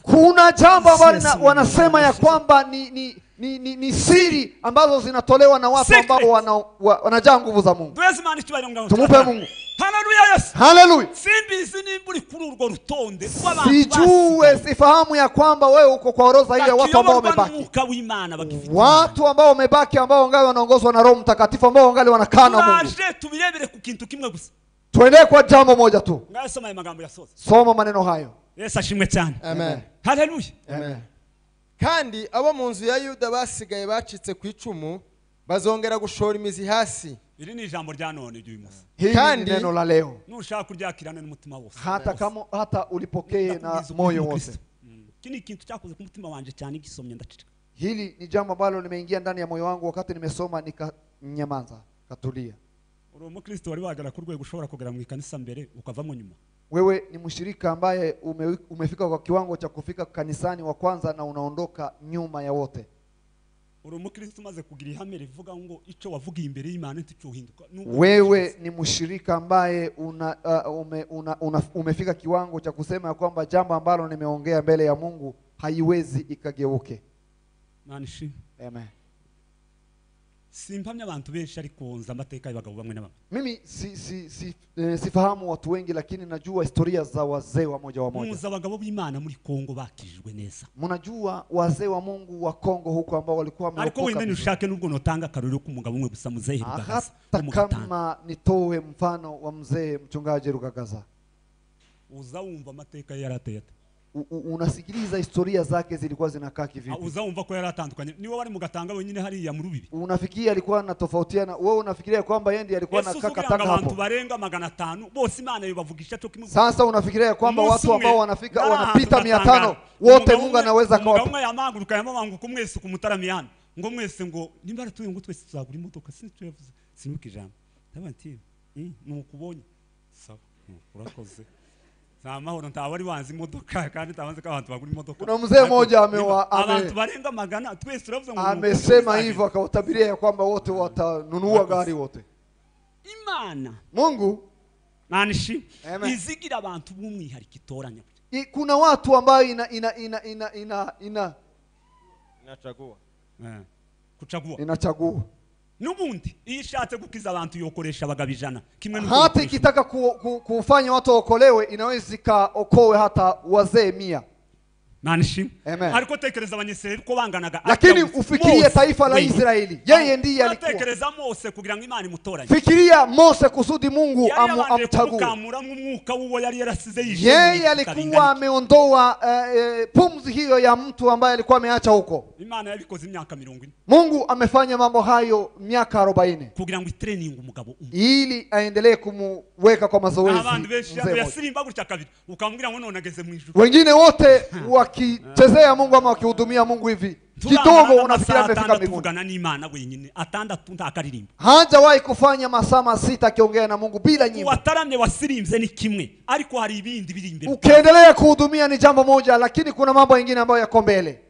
Kuna jambo ambalo wanasema ya kwamba ni siri ambazo zinatolewa na watu ambao wanajaa nguvu za Mungu. Tumupe Mungu. Haleluya. Sijue, sifahamu ya kwamba wewe uko kwa orodha hiyo ya watu ambao wamebaki. Watu ambao wamebaki, ambao wangali wanaongozwa na Roho Mtakatifu, ambao wangali wanakaa na Mungu. Tuendelee kwa jambo moja tu. Soma maneno hayo. Amen. Haleluya. Amen. Kandi abo mu nzu ya Yuda basigaye bacitse ku icumu bazongera gushora imizi hasi. Iri ni ijambo rya none ry'uyu munsi. Hili ni neno la leo. Nushaka kuryakirana n'umutima wose. Hata kama hata ulipokee na moyo wote. Iki ni ikintu cyakoze ku mutima wanje cyane gisomye ndacika. Hili ni jambo ambalo limeingia ndani ya moyo wangu wakati nimesoma nikanyamaza, katulia. Uri umukristo wari wagera ku rwego ushobora kugera mu ikanisa mbere ukavamo nyuma. Wewe ni mshirika ambaye umefika kwa kiwango cha kufika kanisani wa kwanza na unaondoka nyuma ya wote. Wewe ni mshirika ambaye umefika kiwango cha kusema kwamba jambo ambalo nimeongea mbele ya Mungu haiwezi ikageuke. Amen. Simpamya abantu benshi ariko nza amateka y'abagabo bamwe na bamwe. Mimi sifahamu watu wengi, lakini najua historia za wazee wa moja wa moja. Muzi abagabo b'Imana muri Kongo bakijwe neza. Mnajua wazee wa Mungu wa Kongo huko ambao walikuwa wameokoka. Ariko wenda nishake nubwo notanga karuri ku mugabo umwe gusa muzehe Rugagaza. Hata kama nitoe mfano wa mzee mchungaji Rugagaza. Uza wumva amateka yarateye. Unasikiliza historia zake zilikuwa zinakaa kivipi? Uzaumva ko yaratandukanye. Niwe wari mugatanga wenyine hariya mu rubibi. Unafikiria alikuwa anatofautiana? Wewe unafikiria kwamba yeye ndiye alikuwa anakaa katanga hapo? Abantu barenga 500 bose Imana yobavugisha cyo kimwe. Sasa unafikiria kwamba watu ambao wanafika wanapita 500 wote Mungu anaweza kwa umwe yamaguruka yamabangu kumwese kumutaramiana ngo mwese ngo nimba aratuye ngo twese tuzagura imodoka sinzi yavuze sinuka ijambo. Ndabanti nukubonye. Sawa urakoze. Amahoro ntawari wanzi imodoka kandi tabanze ko abantu bagura imodoka. Kuna mzee mmoja abantu barenga 100 twese turavuze ngo amesema hivyo akawatabiria kwamba wote watanunua gari wote. Imana Mungu nanishi izigira abantu b'umwihariko itoranya. Kuna watu ambao ina ina ina ina ina ina inachagua. Kuchagua. Inachagua. Nubundi iyo ishatse gukiza abantu yokoresha abagabo 100 kimwe n'uko hata ikitaka kufanya watu waokolewe inaweza ikaokoe hata wazee 100. Nanishi ariko tekereza abanyisirayeli ko banganaga, lakini ufikirie taifa la Israeli, yeye ndiye alikuwa. Tekereza Mose kugira ngo Imana imutoranye. Fikiria Mose kusudi Mungu amchague. Yeye alikuwa ameondoa pumzi hiyo ya mtu ambaye alikuwa ameacha huko. Imana yabikoze imyaka 40. Mungu amefanya mambo hayo miaka 40 kugira ngo itraining umugabo umwe, ili aendelee kumuweka kwa mazoezi. Abantu benshi yasirimba gutya kabiri ukamubwira ngo none ageze mu ijuru. Wengine wote wakichezea Mungu ama wakihudumia Mungu hivi kidogo unafikiria amefika mbinguni. Hajawahi kufanya masaa 6 akiongea na Mungu bila nyimbo. Wataramye wasirimze ni kimwe ariko hari ibindi biri imbere. Ukiendelea kuhudumia ni jambo moja, lakini kuna mambo mengine ambayo yako mbele.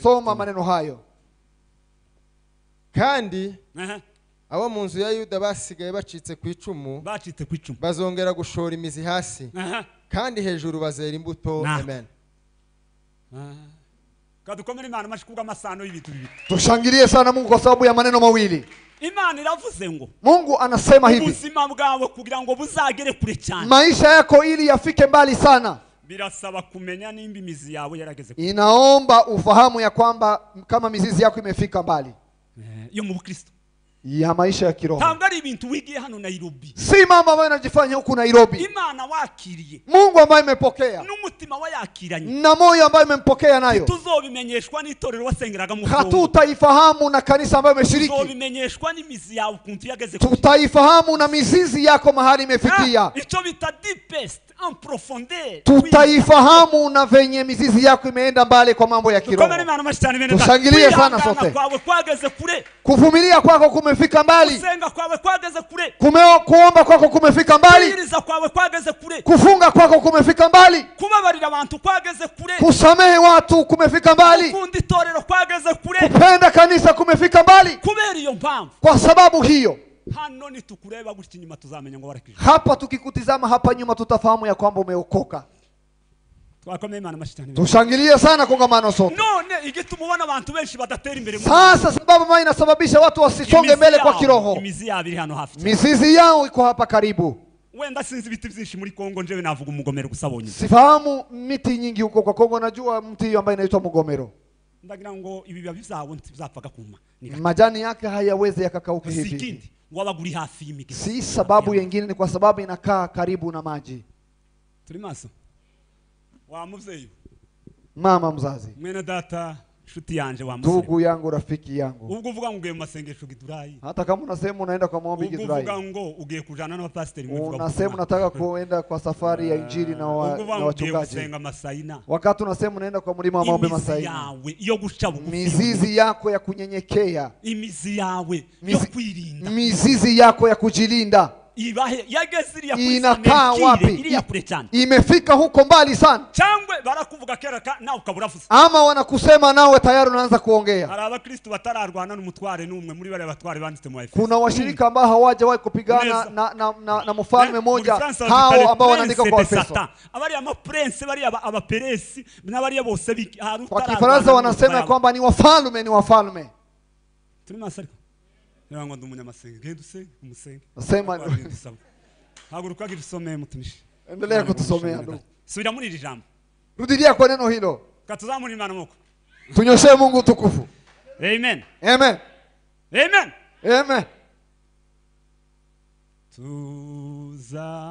Soma maneno hayo. Kandi abo mu nzu ya Yuda basigaye bacitse ku icumu bazongera gushora imizi hasi kandi hejuru bazera imbuto. Amen. Kadukomere Imana mashikuga amasano y'ibintu bibiri. Tushangilie sana Mungu kwa sababu ya maneno mawili. Imana iravuze ngo Mungu anasema hivi, ubuzima bwawe kugira ngo buzagere kure cyane, maisha yako ili yafike mbali sana, birasaba kumenya nimba imizi yawe yarageze kure. Inaomba ufahamu ya kwamba kama mizizi yako imefika mbali yo mu Kristo ya maisha ya kiroho. Ntabwo ari ibintu wigiye hano Nairobi. Si mambo ambayo yanajifanya huku Nairobi. Imana wakiriye. Mungu ambaye imepokea. N'umutima wayakiranye. Na moyo ambaye imempokea nayo. Tuzobimenyeshwa n'itorero wasengeraga mu Kongo. Hatutaifahamu na kanisa ambayo imeshiriki. Tuzobimenyeshwa n'imizi yawe ukuntu yageze kure. Tutaifahamu na mizizi yako mahali imefikia. Icyo bita deepest en profondeur. Tutaifahamu na venye mizizi yako imeenda mbali kwa mambo ya kiroho. Tushangilie sana sote. Kuvumilia kwako kumefika mbali. Kuomba kwako kumefika mbali. Kufunga kwako kumefika mbali. Kusamehe watu kumefika mbali. Kupenda kanisa kumefika mbali. Kwa sababu hiyo, hapa tukikutizama hapa nyuma tutafahamu ya kwamba umeokoka. Tushangilie sana kongamano sote. Sasa sababu maana inasababisha watu wasisonge mbele kwa kiroho, mizizi yao iko hapa karibu. Sifahamu miti nyingi huko kwa Kongo, najua mti hiyo ambayo inaitwa mugomero. Majani yake hayawezi yakakauka hivi. Si sababu nyingine, ni kwa sababu inakaa karibu na maji. Mama mzazi, ndugu yangu, rafiki yangu, hata kama unasema unaenda kwa maombi Githurai, unasema unataka kuenda kwa safari ya injili na wachungaji, wakati unasema unaenda kwa mlima wa maombi Masaina, mizizi yako ya kunyenyekea, mizizi yako ya kujilinda inakaa wapi? Imefika huko mbali sana. Ama wanakusema nawe tayari unaanza kuongea. Kuna washirika ambao hawajawahi kupigana na mfalme mmoja, hao ambao wanaandika kwa Efeso. Kwa Kifaransa wanasema kwamba ni wafalme, ni wafalme. Sema, endelea kutusomea ndugu. Rudilia kwa neno hilo. Tunyoshee Mungu tukufu. Amen. Amen. Amen. Amen.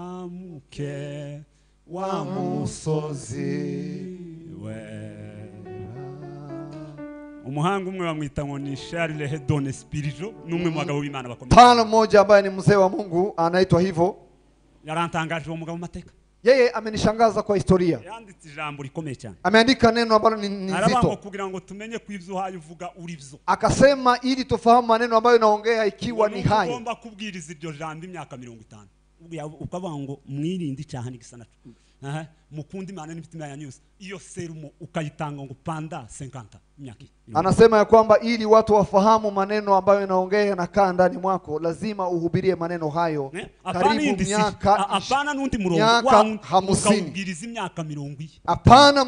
Tuzamuke wa musozi wera. Umuhanga umwe bamwita ngo ni Charles Hedon Spirito, numwe mu bagabo b'Imana bakomeye. Tano mmoja ambaye ni mzee wa Mungu anaitwa hivyo. Yarantangaje uwo mugabo mateka. Yeye amenishangaza kwa historia. Yanditse ijambo rikomeye cyane. Ameandika neno ambalo ni nzito. Kugira ngo tumenye ko ivyo hayo uvuga urivyo. Akasema ili tufahamu maneno ambayo naongea ikiwa ni hayo. Ugomba kubwiriza iryo jambo imyaka 50. Ukavuga ngo mwirinde icyaha n'igisa naco. Mukundi Imana n'imitima yanyu yose. Iyo serumo ukayitanga ngo panda 50 imyaka. Anasema ya kwamba ili watu wafahamu maneno ambayo inaongea na kaa ndani mwako, lazima uhubirie maneno hayo karibu miaka, hapana n'undi murongo 50. Ukabwiriza imyaka 40. Hapana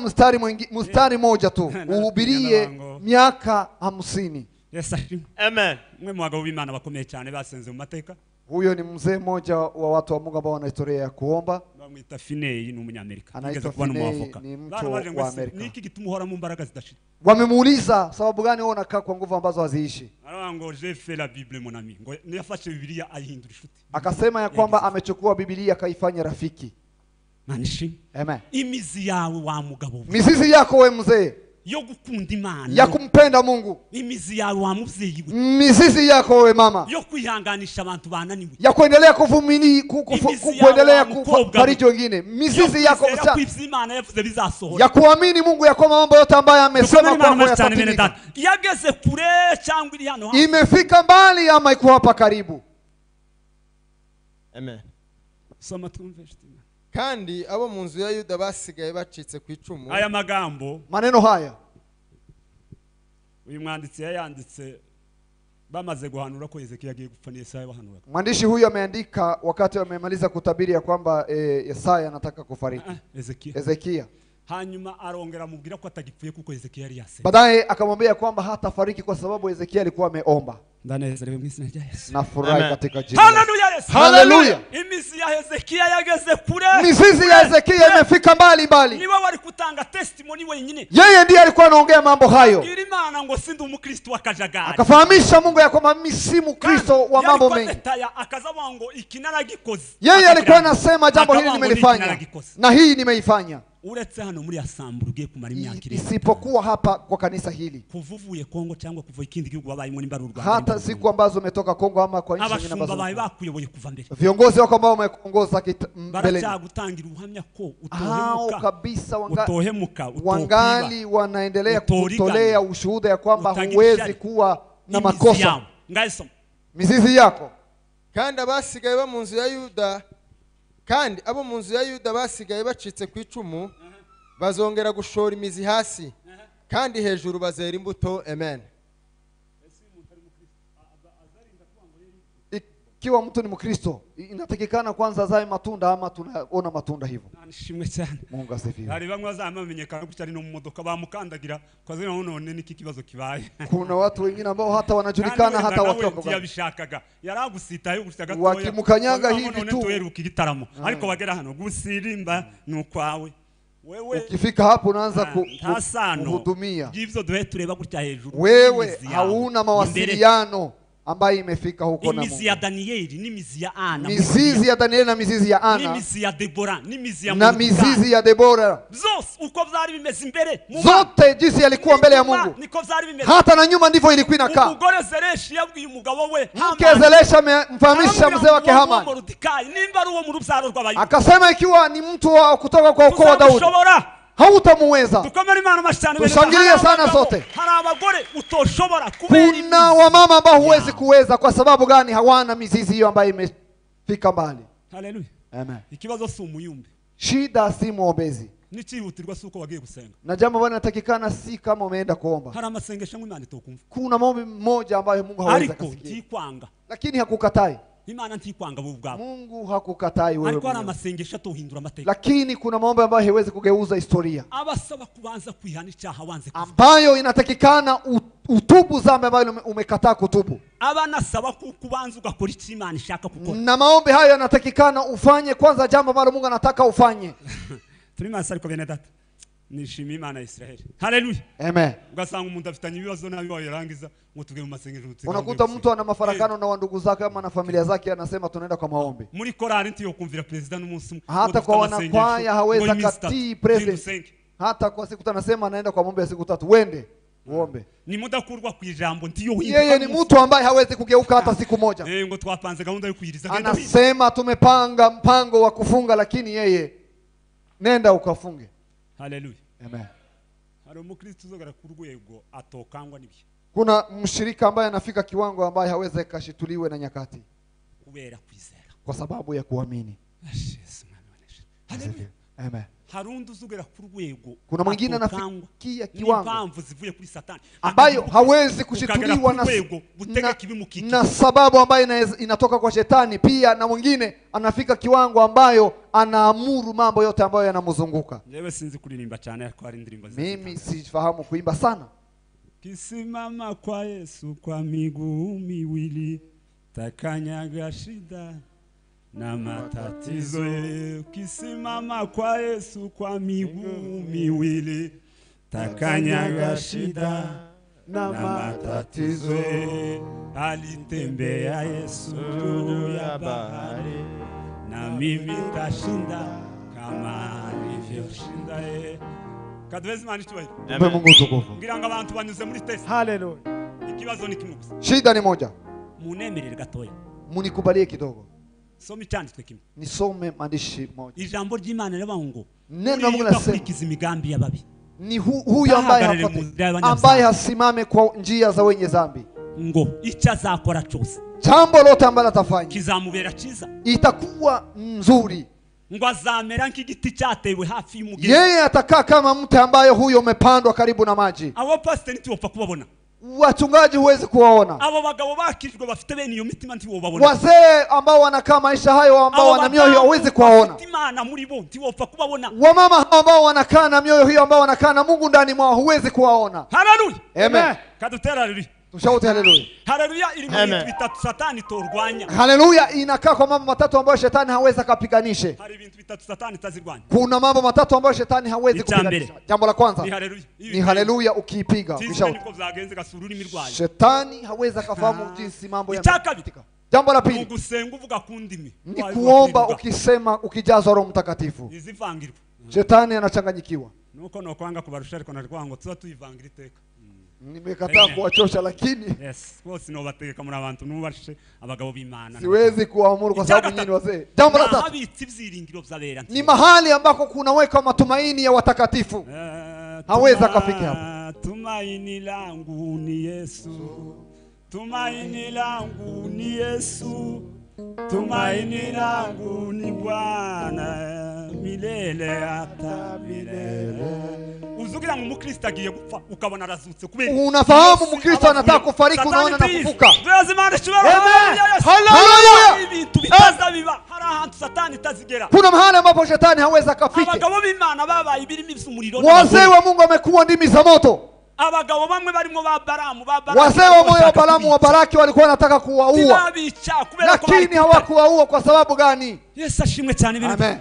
mstari moja tu, uhubirie miaka 50. Yes, amen. Mwe mu bagabo b'Imana bakomeye cyane basenze mu mateka. Huyo ni mzee mmoja wa watu wa Mungu ambao wana historia ya kuomba. Bamwita Finney, ni umunyamerika. Anaitwa Finney, ni mtu wa Amerika. Niki gituma uhora mu mbaraga zidashira? Wamemuuliza sababu gani wewe unakaa kwa nguvu ambazo haziishi? Aravuga ngo j'ai fait la Bible mon ami. Ngo niyafashe Biblia ayihindura inshuti. Akasema ya kwamba amechukua Biblia akaifanya rafiki. Manishi. Amen. Imizi yawe wa mugabo. Mizizi yako wewe mzee yo gukunda Imana, ya kumpenda Mungu. Imizi yawe wa muvyeyi we. Mizizi yako wewe mama, yo kwihanganisha abantu bananiwe, ya kuendelea kuvumilia, kuendelea kufariji wengine. Mizizi yako msa, ya kuamini Mungu ya kwamba mambo yote ambayo amesema kwako yatatimika. Yageze kure cyangwa iri hano. Imefika mbali ama iko hapa karibu? Amen. Soma tumve. Kandi abo mu nzu ya Yuda basigaye bacitse ku icumu. Aya magambo, maneno haya, uyu mwanditsi yayanditse bamaze guhanura ko Hezekiya agiye gupfa, ni Yesaya wahanura. Mwandishi huyu ameandika wakati wamemaliza kutabiri ya kwamba Yesaya anataka kufariki. Hezekiya. Hanyuma arongera amubwira ko atagipfuye kuko Hezekiya yari yasenze. Baadaye akamwambia kwamba hatafariki kwa sababu Hezekiya alikuwa ameomba. Ndanezerewe mu izina rya Yesu. Nafurahi katika jina. Haleluya Yesu. Haleluya. Imizi ya Hezekiya yageze kure. Mizizi ya Hezekiya imefika mbali mbali. Niwe wari kutanga testimony wenyine. Yeye ndiye alikuwa anaongea mambo hayo. Imana ngo sindi umukristo wa kajagari. Akafahamisha Mungu ya kwamba mimi si Mkristo wa mambo mengi. Akazavuga ngo iki naragikoze. Yeye alikuwa anasema jambo hili nimelifanya na hii nimeifanya. Uretse hano muri asambure ugiye kumara imyaka irenga Isipokuwa hapa kwa kanisa hili. Kuva uvuye Kongo cyangwa kuva ikindi gihugu wabayemo nimba ari u Rwanda. Hata siku ambazo umetoka Kongo ama kwa nchi nyingine ambazo abashumba bakuyoboye kuva mbere. Viongozi wako ambao wamekuongoza mbele. Baracyagutangira ubuhamya ko utohemuka kabisa, utohemuka, wangali wanaendelea kutolea ushuhuda ya kwamba huwezi kuwa na makosa. Mizizi yako. Kandi abasigaye bo mu nzu ya Yuda, kandi abo mu nzu ya Yuda basigaye bacitse ku icumu bazongera gushora imizi hasi, kandi hejuru bazera imbuto. Amen. Ikiwa mtu ni Mkristo, inatakikana kwanza azae matunda ama tunaona matunda hivyo. Nishimwe cyane. Mungu asifiwe. Hari bamwe bazamamenyekana gutya ari no mu modoka bamukandagira kwaze none niki kibazo kibaye. Kuna watu wengine ambao hata wanajulikana hata wakiwa kwa yabishakaga yaragusitayo gutya gatoya wakimukanyaga hivi tu tuheruka igitaramo ariko bagera hano gusirimba nukwawe. Wewe ukifika hapo unaanza kuhudumia. Hivyo duhe tureba gutya hejuru. Wewe hauna mawasiliano ambayo imefika huko na Mungu. Imizi ya Danieli, n'imizi ya Ana. Mizizi ya Danieli na mizizi ya Ana. N'imizi ya Debora, n'imizi ya na mizizi ya Debora. Zose uko byari bimeze imbere. Zote jinsi yalikuwa mbele ya Mungu. Niko byari bimeze. Hata na nyuma ndivyo ilikuwa inakaa. Umugore Zereshi yabwiye umugabo we Haman. Mke Zereshi amemfahamisha mzee wake Haman. Nimba ari uwo mu rubyaro rw'Abayuda. Akasema ikiwa ni mtu wa kutoka kwa ukoo wa Daudi, hautamuweza. Tushangilie sana sote. Kuna wamama ambao huwezi kuweza kwa sababu gani? Hawana mizizi hiyo ambayo imefika mbali. Haleluya. Amen. Ikibazo si umuyumbe. Shida si muombezi. N'ikihutirwa si uko wagiye gusenga. Na jambo bwana natakikana si kama umeenda kuomba. Hari amasengesho Imana itokumva. Kuna maombi moja ambayo Mungu hawezi kusikia. Ariko lakini hakukatai. Imana ntikwanga wewe ubwawe. Mungu hakukatai wewe. Ariko hari amasengesho atohindura amateka. Lakini kuna maombi ambayo haiwezi kugeuza historia. Abasaba kubanza kwihana icyaha wanze kuvuga. Ambayo inatakikana utubu dhambi ambayo umekataa kutubu. Abanasaba kubanza ugakora icyo Imana ishaka gukora. Na maombi hayo yanatakikana ufanye kwanza jambo ambalo Mungu anataka ufanye. Turi maso ariko bene data. Nishimiye Imana ya Israeli. Haleluya. Amen. Ugasanga umuntu afitanye ibibazo nabi wayirangiza ngo tuge mu masengesho. Unakuta mtu ana mafarakano na wandugu zake ama na familia zake, anasema tunaenda kwa maombi. Muri korali ntiyo kumvira president n'umunsi umwe. Hata kwa wanakwaya hawezi katii president. Hata kwa siku anasema anaenda kwa maombi ya siku tatu. Wende uombe. Ni mudakurwa ku ijambo ntiyo. Yeye ni mtu ambaye hawezi kugeuka hata siku moja. Ngo twapanze gahunda yo kwiriza. Anasema tumepanga mpango wa kufunga, lakini yeye nenda ukafunge. Haleluya. Amen. Hari umukristo uzogera ku rwego atokangwa nibyo. Kuna mshirika ambaye anafika kiwango ambaye hawezi kashituliwe na nyakati. Kubera kwizera. Kwa sababu ya kuamini. Haleluya. Amen. Harundi uzogera ku rwego. Kuna mwingine anafikia kiwango impamvu zivuye kuri Satani ambayo hawezi kushituliwa na sababu ambayo inatoka kwa shetani. Pia na mwingine anafika kiwango ambayo anaamuru mambo yote ambayo yanamzunguka. Yewe sinzi kuririmba cyane ariko hari indirimbo. Mimi sifahamu kuimba sana. Kisimama kwa Yesu kwa miguu miwili takanyaga shida na matatizo. Kisimama kwa Yesu kwa miguu miwili takanyaga shida na matatizo. Alitembea Yesu juu ya bahari na mimi tashinda kama alivyoshinda. Kadwezi mani tuwe. Mpe Mungu utukufu. Ngira ngo abantu banyuze muri test. Haleluya. Ikibazo ni kimwe gusa. Shida ni moja. Munemerere gatoya. Munikubalie kidogo. Soma icyanditswe kimwe. Nisome maandishi moja. Ijambo ry'Imana riravuga ngo neno la Mungu linasema imigambi y'ababi. Ni huyu ambaye ambaye hasimame kwa njia za wenye dhambi. Ngo icyo azakora cyose. Jambo lote ambalo atafanya kizamubera cyiza. Itakuwa nzuri. Ngo azamera nk'igiti cyatewe hafi y'umugezi. Yeye atakaa kama mti ambaye huyo umepandwa karibu na maji. Abo pastor ntiwopfa kubabona. Wachungaji huwezi kuwaona. Abo bagabo bakijwe bafite bene iyo mitima ntiwobabona. Wazee ambao wanakaa maisha hayo ambao wana mioyo hiyo huwezi kuwaona. Imana muri bo ntiwopfa kubabona. Wamama ambao wanakaa na mioyo hiyo ambao wanakaa na Mungu ndani mwao huwezi kuwaona. Haleluya. Amen. Kadutera haleluya. Tushaute haleluya. Haleluya iri mu bintu bitatu Satani torwanya. Haleluya inakaa kwa mambo matatu ambayo shetani hawezi akapiganishe. Hari ibintu bitatu Satani tazirwanya. Kuna mambo matatu ambayo shetani hawezi kupiganisha. Jambo la kwanza ni haleluya. Ni haleluya ukiipiga ukishaute. Shetani hawezi akafahamu jinsi mambo yanapitika. Jambo la pili gusenga uvuga ku ndimi. Ni kuomba ukisema ukijazwa Roho Mtakatifu. Shetani anachanganyikiwa. Nuko nokwanga kubarusha ariko narwa ngo tuza tuyivangira iteka. Nimekataa kuwachosha lakini yes, bose no bategeka muri abantu nubashe abagabo b'Imana. Siwezi kuamuru kwa sababu nyinyi wazee. Jambo la tatu, ni mahali ambako kunaweka matumaini ya watakatifu. Hawezi akafika hapo. Tumaini langu ni Yesu. Tumaini langu ni Yesu. Tumaini langu ni Bwana milele hata milele. Uzugira ngo umukristo agiye gupfa ukabona arazutse kubera unafahamu mkristo anataka kufariki unaona anafufuka. Haleluya. Ibintu bitazabiba hari ahantu satani itazigera. Kuna mahali ambapo shetani hawezi akafika. Abagabo b'Imana babaye ibirimi by'umuriro. Wazee wa Mungu wamekuwa ndimi za moto. Abagabo bamwe barimo ba Balamu ba Baraki. Wazee wa moyo wa Balamu wa Baraki walikuwa wanataka kuwaua, lakini hawakuwaua. Kwa sababu gani? Yesu ashimwe cyane. Amen.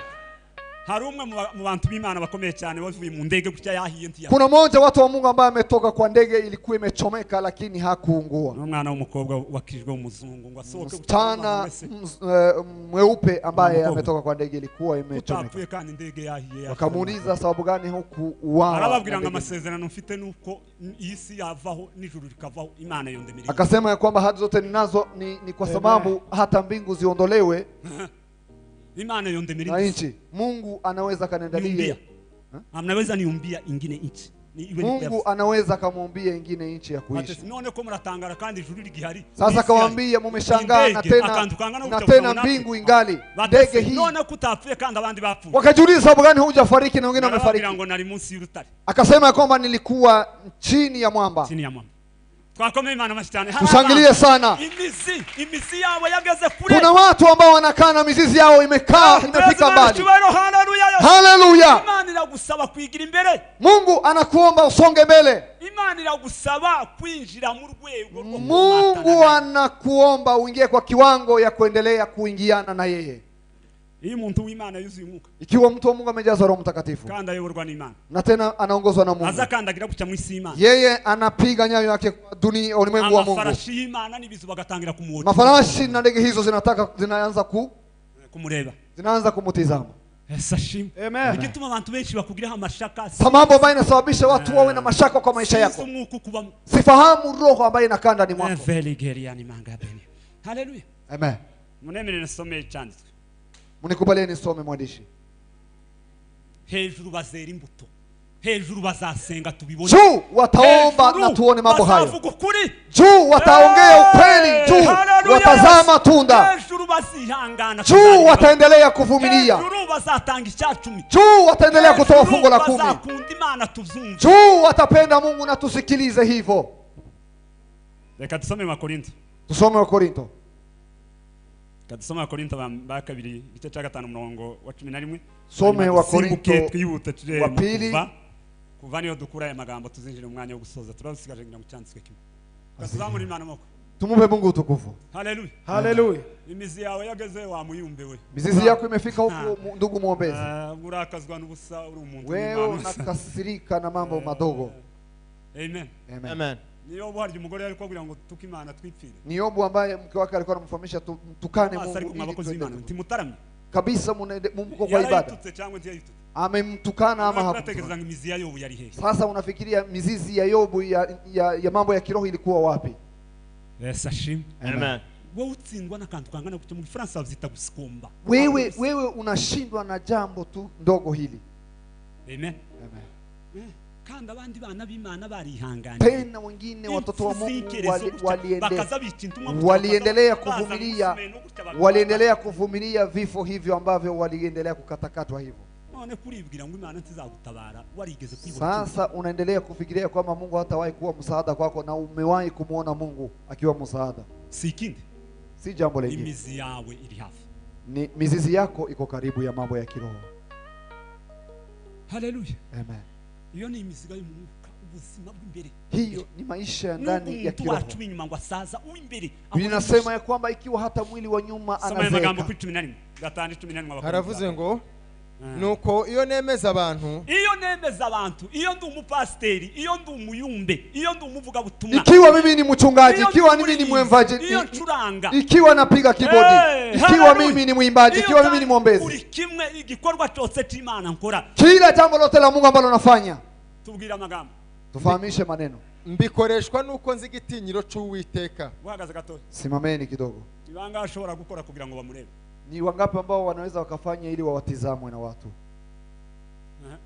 Hari umwe mu bantu b'Imana bakomeye cyane bavuye mu ndege gutya yahiye ntiya. Kuna mmoja watu wa Mungu ambaye ametoka kwa ndege ilikuwa imechomeka lakini hakuungua. Umwana w'umukobwa wakijwe w'umuzungu ngo asohoke msichana mweupe ambaye ametoka kwa ndege ilikuwa imechomeka. Kandi indege yahiye. Wakamuuliza sababu gani hukuuawa. Arababwira ngo amasezerano mfite nuko isi yavaho n'ijuru rikavaho Imana yondemereye. Akasema ya kwamba hadi zote ninazo ni kwa sababu hata mbingu ziondolewe. Imana yondemereye na nchi. Mungu anaweza kaniandalia. Anaweza niumbia ingine nchi. Mungu anaweza kamuumbia ingine nchi ya kuishi. None ko muratangara kandi ijuru rigihari. Sasa kawaambia mumeshangaa na tena mbingu ingali. Ndege hii. None kutapfuye kandi abandi bapfuye. Wakajiuliza sababu gani hujafariki na wengine wamefariki. Ngo nari munsi y'urutare. Akasema kwamba nilikuwa chini ya mwamba. Chini ya mwamba. Twakomeye Imana amashyi cyane. Tushangilie sana. Imizi yabo yageze kure. Kuna watu ambao wanakaa na mizizi yao imekaa imefika mbali. Haleluya. Imana iragusaba kwigira imbere. Mungu anakuomba usonge mbele. Imana iragusaba kwinjira mu rwego rwo Mungu anakuomba uingie kwa kiwango ya kuendelea kuingiana na yeye. Iyo umuntu w'Imana yuzuye umwuka. Ikiwa mtu wa Mungu amejazwa Roho Mtakatifu. Kandi ayoborwa n'Imana. Na tena anaongozwa na Mungu. Azakandagira guca mu isi y'Imana. Yeye anapiga nyayo yake kwa dunia ulimwengu wa Mungu. Amafarashi y'Imana n'ibizu bagatangira kumuota. Mafarashi na ndege hizo zinaanza kumureba. Zinaanza kumutizama. Yesu ashimwe. Amen. Igituma abantu benshi bakugiraho amashaka. Sababu ambayo inasababisha watu wawe na mashaka kwa maisha yako. Sifahamu roho ambayo inakaa ndani mwako. Haleluya. Amen. Munemerere nisome icyanditswe. Munikubalie nisome mwandishi. Hejuru bazera imbuto. Hejuru bazasenga tubibone. Juu wataomba na tuone mambo hayo. Juu wataongea ukweli, juu watazaa matunda. Hejuru bazihangana. Juu wataendelea kuvumilia. Hejuru bazatanga icyacumi. Juu wataendelea kutoa fungu la 10. Bazakunda Imana tuzumve. Juu watapenda Mungu na tusikilize hivyo. Reka tusome Wakorinto. Tusome Wakorinto. Kadusoma Wakorinto ba kabiri igice cya 5 umurongo wa 11. Some Wakorinto wa pili. Kuva niyo dukura aya magambo tuzinjira mu mwanya wo gusoza turasigaje ngira ngo cyanditswe kimwe. Tuzamura Imana amaboko. Tumupe Mungu utukufu. Haleluya. Haleluya. Imizi yawe yageze wa muyumbe we. Mizizi yako imefika huko ndugu muombezi. Urakazwa n'ubusa uri umuntu w'Imana. Wewe unakasirika na mambo madogo. Amen. Amen. Amen. Ni Yobu hari umugore yari kubwira ngo tuke Imana twipfire. Ni Yobu ambaye mke wake alikuwa anamfahamisha tukane Mungu. Ntimutaramye. Kabisa Mungu kwa ibada. Amemtukana ama hakutukana. Mizizi ya Yobu yari hehe? Sasa unafikiria mizizi ya Yobu ya mambo ya kiroho ilikuwa wapi? Yesu ashimwe. Amen. Wewe utsindwa n'akantu kangana gutyo mu Gifaransa bavyita gusikomba. Wewe unashindwa na jambo tu ndogo hili. Amen. Amen. Kandi abandi bana b'Imana barihangana. Tena wengine watoto wa Mungu waliendelea kuvumilia, waliendelea kuvumilia vifo hivyo ambavyo waliendelea kukatakatwa hivyo. None kuribwira ngo Imana ntizagutabara warigeze kwibona. Sasa unaendelea kufikiria kwamba Mungu hatawahi kuwa msaada kwako na umewahi kumuona Mungu akiwa msaada. Si ikindi. Si jambo lingine. Imizi yawe iri hafi. Ni mizizi yako iko karibu ya mambo ya kiroho. Haleluya. Amen. Iyo ni imizigo y'umwuka ubuzima bw'imbere. Hiyo ni maisha ya ndani ya kiroho. Wacu inyuma ngo asaza uimbere. Inasema ya kwamba ikiwa hata mwili wa nyuma anazeeka. Soma amagambo kuri 11. 5:11. Haravuze ngo Nuko iyo nemeza abantu, iyo nemeza abantu, iyo ndi umupasteri, iyo ndi umuyumbe, iyo ndi umuvugabutumwa, ikiwa mimi ni mchungaji, ikiwa mimi ni mwemvaji, iyo ncuranga, ikiwa napiga keyboard, ikiwa mimi ni mwimbaji, ikiwa mimi ni mwombezi, buri kimwe igikorwa cyose cy'Imana nkora, kila jambo lote la Mungu ambalo nafanya, tubwira amagambo, tufahamishe maneno. Mbikoreshwa nuko nzi igitinyiro cy'Uwiteka. Uhagaze gato, simameni kidogo. Ibanga ashobora gukora kugira ngo bamurebe? Ni wangapi ambao wanaweza wakafanya ili wawatizamwe na watu?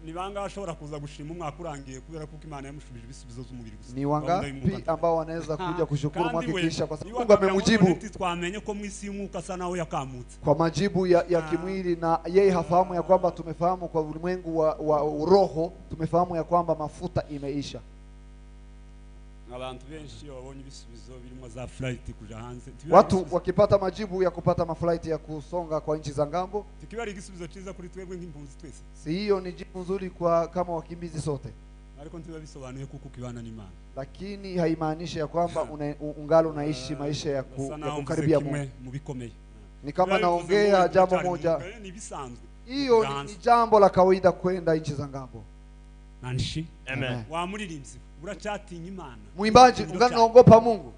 Ni bangahe ashobora kuza gushima umwaka urangiye kubera kuko Imana yamushubije ibisubizo z'umubiri gusa? Ni wangapi ambao wanaweza kuja kushukuru mwaka kisha kwa sababu Mungu amemujibu twamenye ko mu isi y'umwuka asa nawe yakamutse kwa majibu ya kimwili, na yeye hafahamu ya kwamba tumefahamu kwa ulimwengu wa roho, tumefahamu ya kwamba mafuta imeisha. Abantu benshi babonye ibisubizo birimo za flight kuja hanze, watu wakipata majibu ya kupata maflight ya kusonga kwa nchi za ngambo, tukibari igisubizo cyiza kuri twebwe nk'impunzi twese, si hiyo ni jibu nzuri kwa kama wakimbizi sote, ariko ntibiba bisobanuye kuko ukibana n'Imana, lakini haimaanishi ya kwamba ungalo unaishi maisha ya kukaribia Mungu. Ni kama naongea jambo moja, hiyo ni jambo la kawaida kwenda nchi za ngambo. Nanshi. Amen. Wa muririmbyi uracyatinya Imana, mwimbaji unganaogopa Mungu,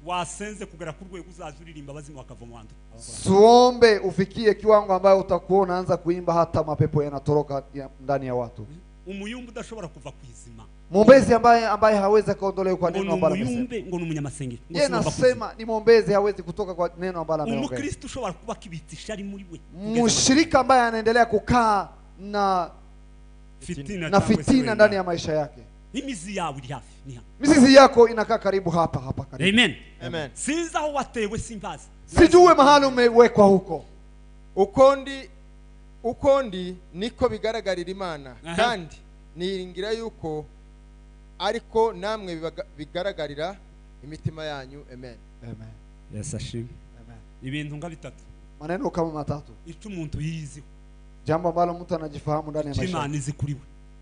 wasenze kugera ku rwego uzaza uririmba abazima bakava mu bantu. Suombe ufikie kiwango ambayo utakuwa unaanza kuimba hata mapepo yanatoroka ndani ya watu. Umuyumbu udashobora kuva kwizima, mwombezi ambaye hawezi kaondolewa kwa neno ambalo amesema. Umuyumbe ngo n'umunyamasengero, yeye anasema ni mwombezi, hawezi kutoka kwa neno ambalo ameongea. Umukristo ushobora kuba kibitse ari muri we, mshirika ambaye anaendelea kukaa na fitina ndani ya maisha yake. Imizi yawe iri hafi, ni hano. Mizizi yako inakaa karibu hapa hapa karibu. Amen. Amen. Sinzi aho watewe simbazi, sijue mahali umewekwa huko. Ukondi niko bigaragarira Imana, kandi niringira yuko ariko namwe bigaragarira imitima yanyu. Amen. Amen. Yes, ashim. Amen. Ibintu nga bitatu, maneno kama matatu, ico umuntu yizi, jambo ambalo mtu anajifahamu ndani ya maisha Imana izi kuri we,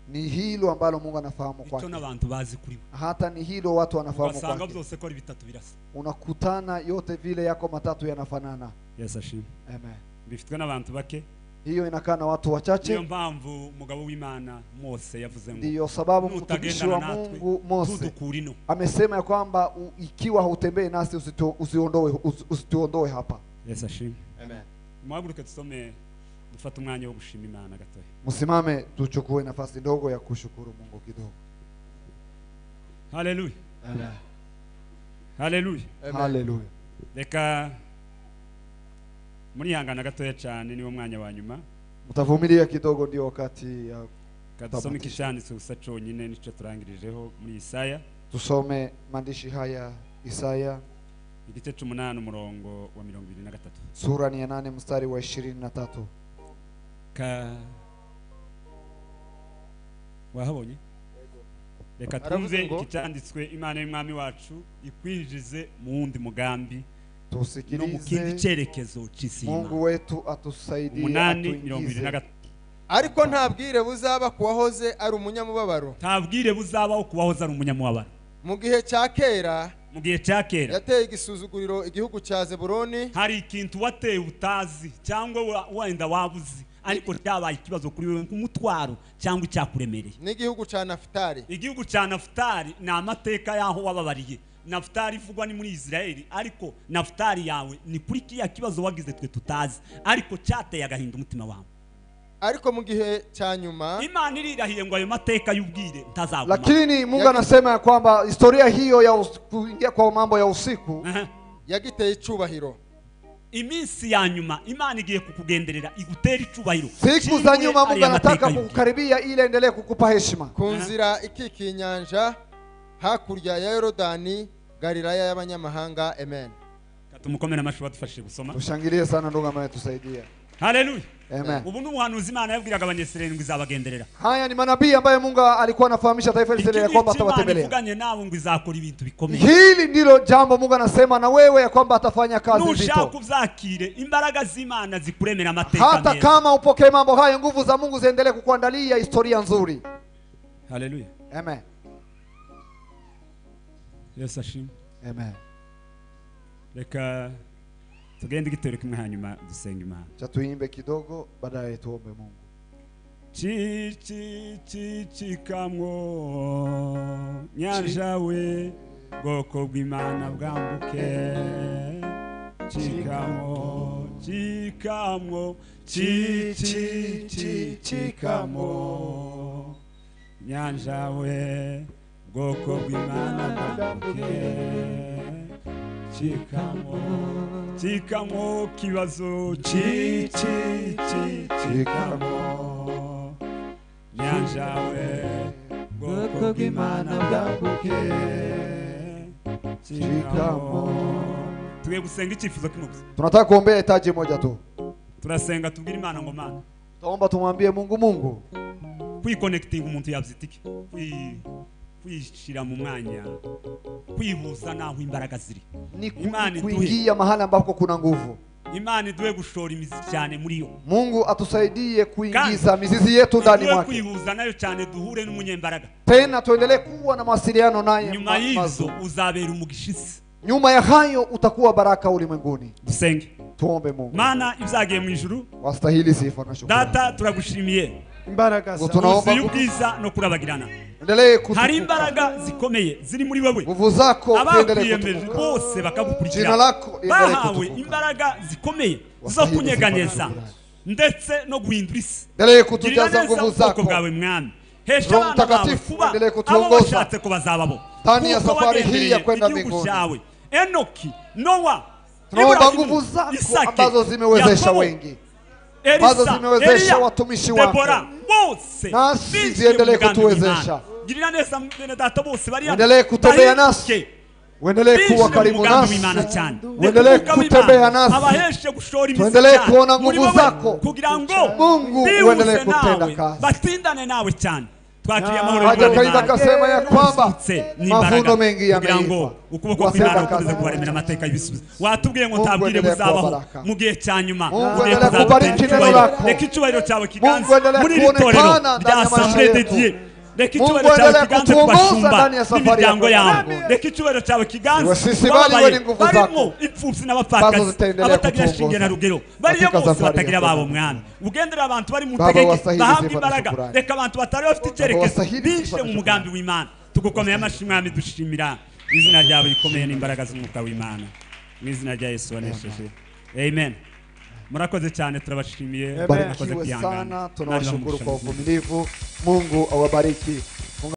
ni hilo ambalo Mungu anafahamu kwake, n'abantu bazi kuri we, hata ni hilo watu wanafahamu kwake. Byose ko ari bitatu birasa, unakutana yote vile yako matatu yanafanana. Yes, ashim. Amen. Bifitwe n'abantu bake, hiyo inakaa na watu wachache. Niyo mpamvu mugabo w'Imana Mose yavuze ngo, ndiyo sababu mtumishi wa Mungu Mose amesema ya kwamba ikiwa hautembei nasi usituondoe hapa. Yes, ashim. Amen. Muhaguruke tusome, dufate umwanya wo gushima Imana gatoya. Msimame tuchukue nafasi ndogo ya kushukuru Mungu kidogo. Haleluya. Amen. Haleluya. Haleluya. Reka murihangana gatoya cyane, niwo mwanya wa nyuma. Mtavumilia kidogo, ndio wakati ya tusome ikishanditse gusa cyonyine nico turangirijeho muri Isaya. Tusome maandishi haya Isaya igice 8 umurongo wa 23. Sura ni ya 8 mstari wa 23. Wahabonye? Reka twumve icyanditswe. Imana y'Umwami wacu ikwinjize mu wundi mugambi, tusikilize no mu kindi cyerekezo cy'isi. Mungu wetu atusaidie, atuingize. Ariko nta bwire buzaba kuwahoze ari umunyamubabaro, nta bwire buzabaho kuwahoze ari umunyamubabaro. Mu gihe cya kera, mu gihe cya kera yateye igisuzuguriro igihugu cya Zebuloni. Hari ikintu wateye utazi cyangwa wenda wabuzi, ariko cyabaye ikibazo kuri wewe nk'umutwaro cyangwa icyakuremereye. N'igihugu cya Nafutali, igihugu cya Nafutali ni amateka yaho wababariye. Nafutali ivugwa ni muri Israeli, ariko Nafutali yawe ni kuri kiya kibazo wagize twe tutazi, ariko cyateye agahinda umutima wawe. Ariko mu gihe cya nyuma Imana irirahiye ngo ayo mateka y'ubwire ntazaguma. Lakini Mungu anasema ya kwamba historia hiyo ya kuingia kwa mambo ya usiku yagiteye icubahiro. Iminsi ya nyuma Imana igiye kukugenderera igutera icubahiro. Siku za nyuma Mungu anataka kukukaribia ili endelee kukupa heshima. Ku nzira ikikiye inyanja hakurya ya Yorodani, Galilaya y'abanyamahanga. Amen. Tumukomere amashyi badufashije gusoma. Tushangilie sana ndugu ambaye tusaidia. Haleluya. Amen. Ubu ni ubuhanuzi Imana yabwiraga Abanyisirayeli ngo izabagenderera. Haya ni manabii ambaye Mungu alikuwa anafahamisha taifa la Israeli kwamba atawatembelea. Ivuganye nawe ngo izakora ibintu bikomeye. Hili ndilo jambo Mungu anasema na wewe ya kwamba atafanya kazi nzito. Nushaka ubyakire, imbaraga z'Imana zikuremera amateka meza. Hata kama upokee mambo hayo, nguvu za Mungu ziendelee kukuandalia historia nzuri. Haleluya. Amen. Yesu ashimwe. Amen. Reka Tugende igitero kimwe hanyuma dusenga Imana. Cha tuimbe kidogo baadaye tuombe Mungu. Chi chi chi chikamwo nyanja we bwoko bw'Imana bwambuke. Chikamwo chikamwo chi chi chi chikamwo nyanja we bwoko bw'Imana bwambuke. Chikamwo chikamwo kibazo chi chi chi chikamwo nyanja we bwoko bw'Imana bwambuke. Chikamwo. Tugiye gusenga icyifuzo kimwe gusa. Tunataka kuombea hitaji moja tu. Turasenga tubwire Imana ngo Mana. Tutaomba tumwambie Mungu Mungu. Kwiconnecting umuntu yabyitike. Kwishira mu mwanya. Kwihuza naho imbaraga ziri. Ni kuingia mahali ambapo kuna nguvu. Imana iduhe gushora imizi cyane muri yo. Mungu atusaidie kuingiza mizizi yetu ndani mwake. Kwihuza nayo cyane duhure n'umunyembaraga. Tena tuendelee kuwa na mawasiliano naye. Nyuma y'izo uzabera umugishisi. Nyuma ya hayo utakuwa baraka ulimwenguni. Dusenge. Tuombe Mungu. Mana ibyagiye mu ijuru. Wastahili sifa na shukrani. Data turagushimiye. Imbaraga zawe. Ubwiza no kurabagirana. Endelee kutukuka. Hari imbaraga zikomeye ziri muri wewe. Nguvu zako ziendelee kutukuka. Bose bakagukurikira. Jina lako liendelee Bahawe kutukuka. imbaraga zikomeye zo kunyeganyeza ndetse no guhindura isi. Endelee kutujaza nguvu zako. Bwawe mwami. Hesha Roho abana bawe Mtakatifu kuba endelee abo kutuongoza washatse ko bazababo. ndani ya Kuko safari hii wagendereye ya kwenda igihugu mbinguni. cyawe. Enoki, Noa, Tunaomba Ibrahimu, nguvu zako Isake, ambazo zimewezesha Yakobo, wengi, ambazo Elisa, zimewezesha Eliya, watumishi wako, Debora, bose nasi binjiye mu ziendelee mugambi w'Imana. kutuwezesha. Girira neza bene data bose bari hano. Uendelee kutembea nasi, Bahinduke. uendelee kuwa Binjire mu karibu mugambi nasi, w'Imana cyane. uendelee Reka umwuka kutembea w'Imana nasi, abaheshe gushora imizi tuendelee cyane kuona muri nguvu wowe, zako. kugira ngo Mungu bihuse uendelee kutenda nawe, kazi. batindane nawe cyane. Twakiriye amahoro Haja y'Imana. Kaida akasema ya kwamba Usutse n'imbaraga mavuno mengi kugira ngo yameiva. ukuboko Watenda kw'Imana kazi. gukomeze kubaremera amateka y'ibisubizo. Watubwiye ngo Mungu ntabwire endelea kuwa buzabaho baraka. mu gihe cya nyuma. Mungu Ugiye endelea kuzadutera kubariki neno icyubahiro. lako. Reka icyubahiro cyawe kiganze Mungu endelea muri iri torero kuonekana rya ndani ya maisha Assemblée de yetu. Dieu. Reka Mungu icyubahiro cyawe endelea kiganze ku kutuongoza bashumba ndani ya safari ya n'imiryango kwenda yabo. mbinguni. Reka icyubahiro cyawe kiganze Iwe sisi ku bali bababaye we ni nguvu barimo zako. imfubyi n'abapfakazi, Ambazo zitaendelea abatagira shinge kutuongoza na rugero, bariyo katika bose safari ya batagira kwenda babo mbinguni. mwami. Ugendera abantu bari mu Baba ntegeke wastahili bahabwa sifa na imbaraga. shukrani. Reka abantu batari bafite Baba icyerekezo wastahili binjire sifa na mu shukrani. mugambi w'Imana. Tugukomeye amashyi mwami, dushimira izina ryawe rikomeye n'imbaraga z'umwuka w'Imana. Mu izina rya Yesu wanesheje. Amen. Murakoze cyane, turabashimiye. Murakoze Barikiwe kwihangana. sana, tunawashukuru Mwari kwa bamugisha. uvumilivu. Mungu awabariki.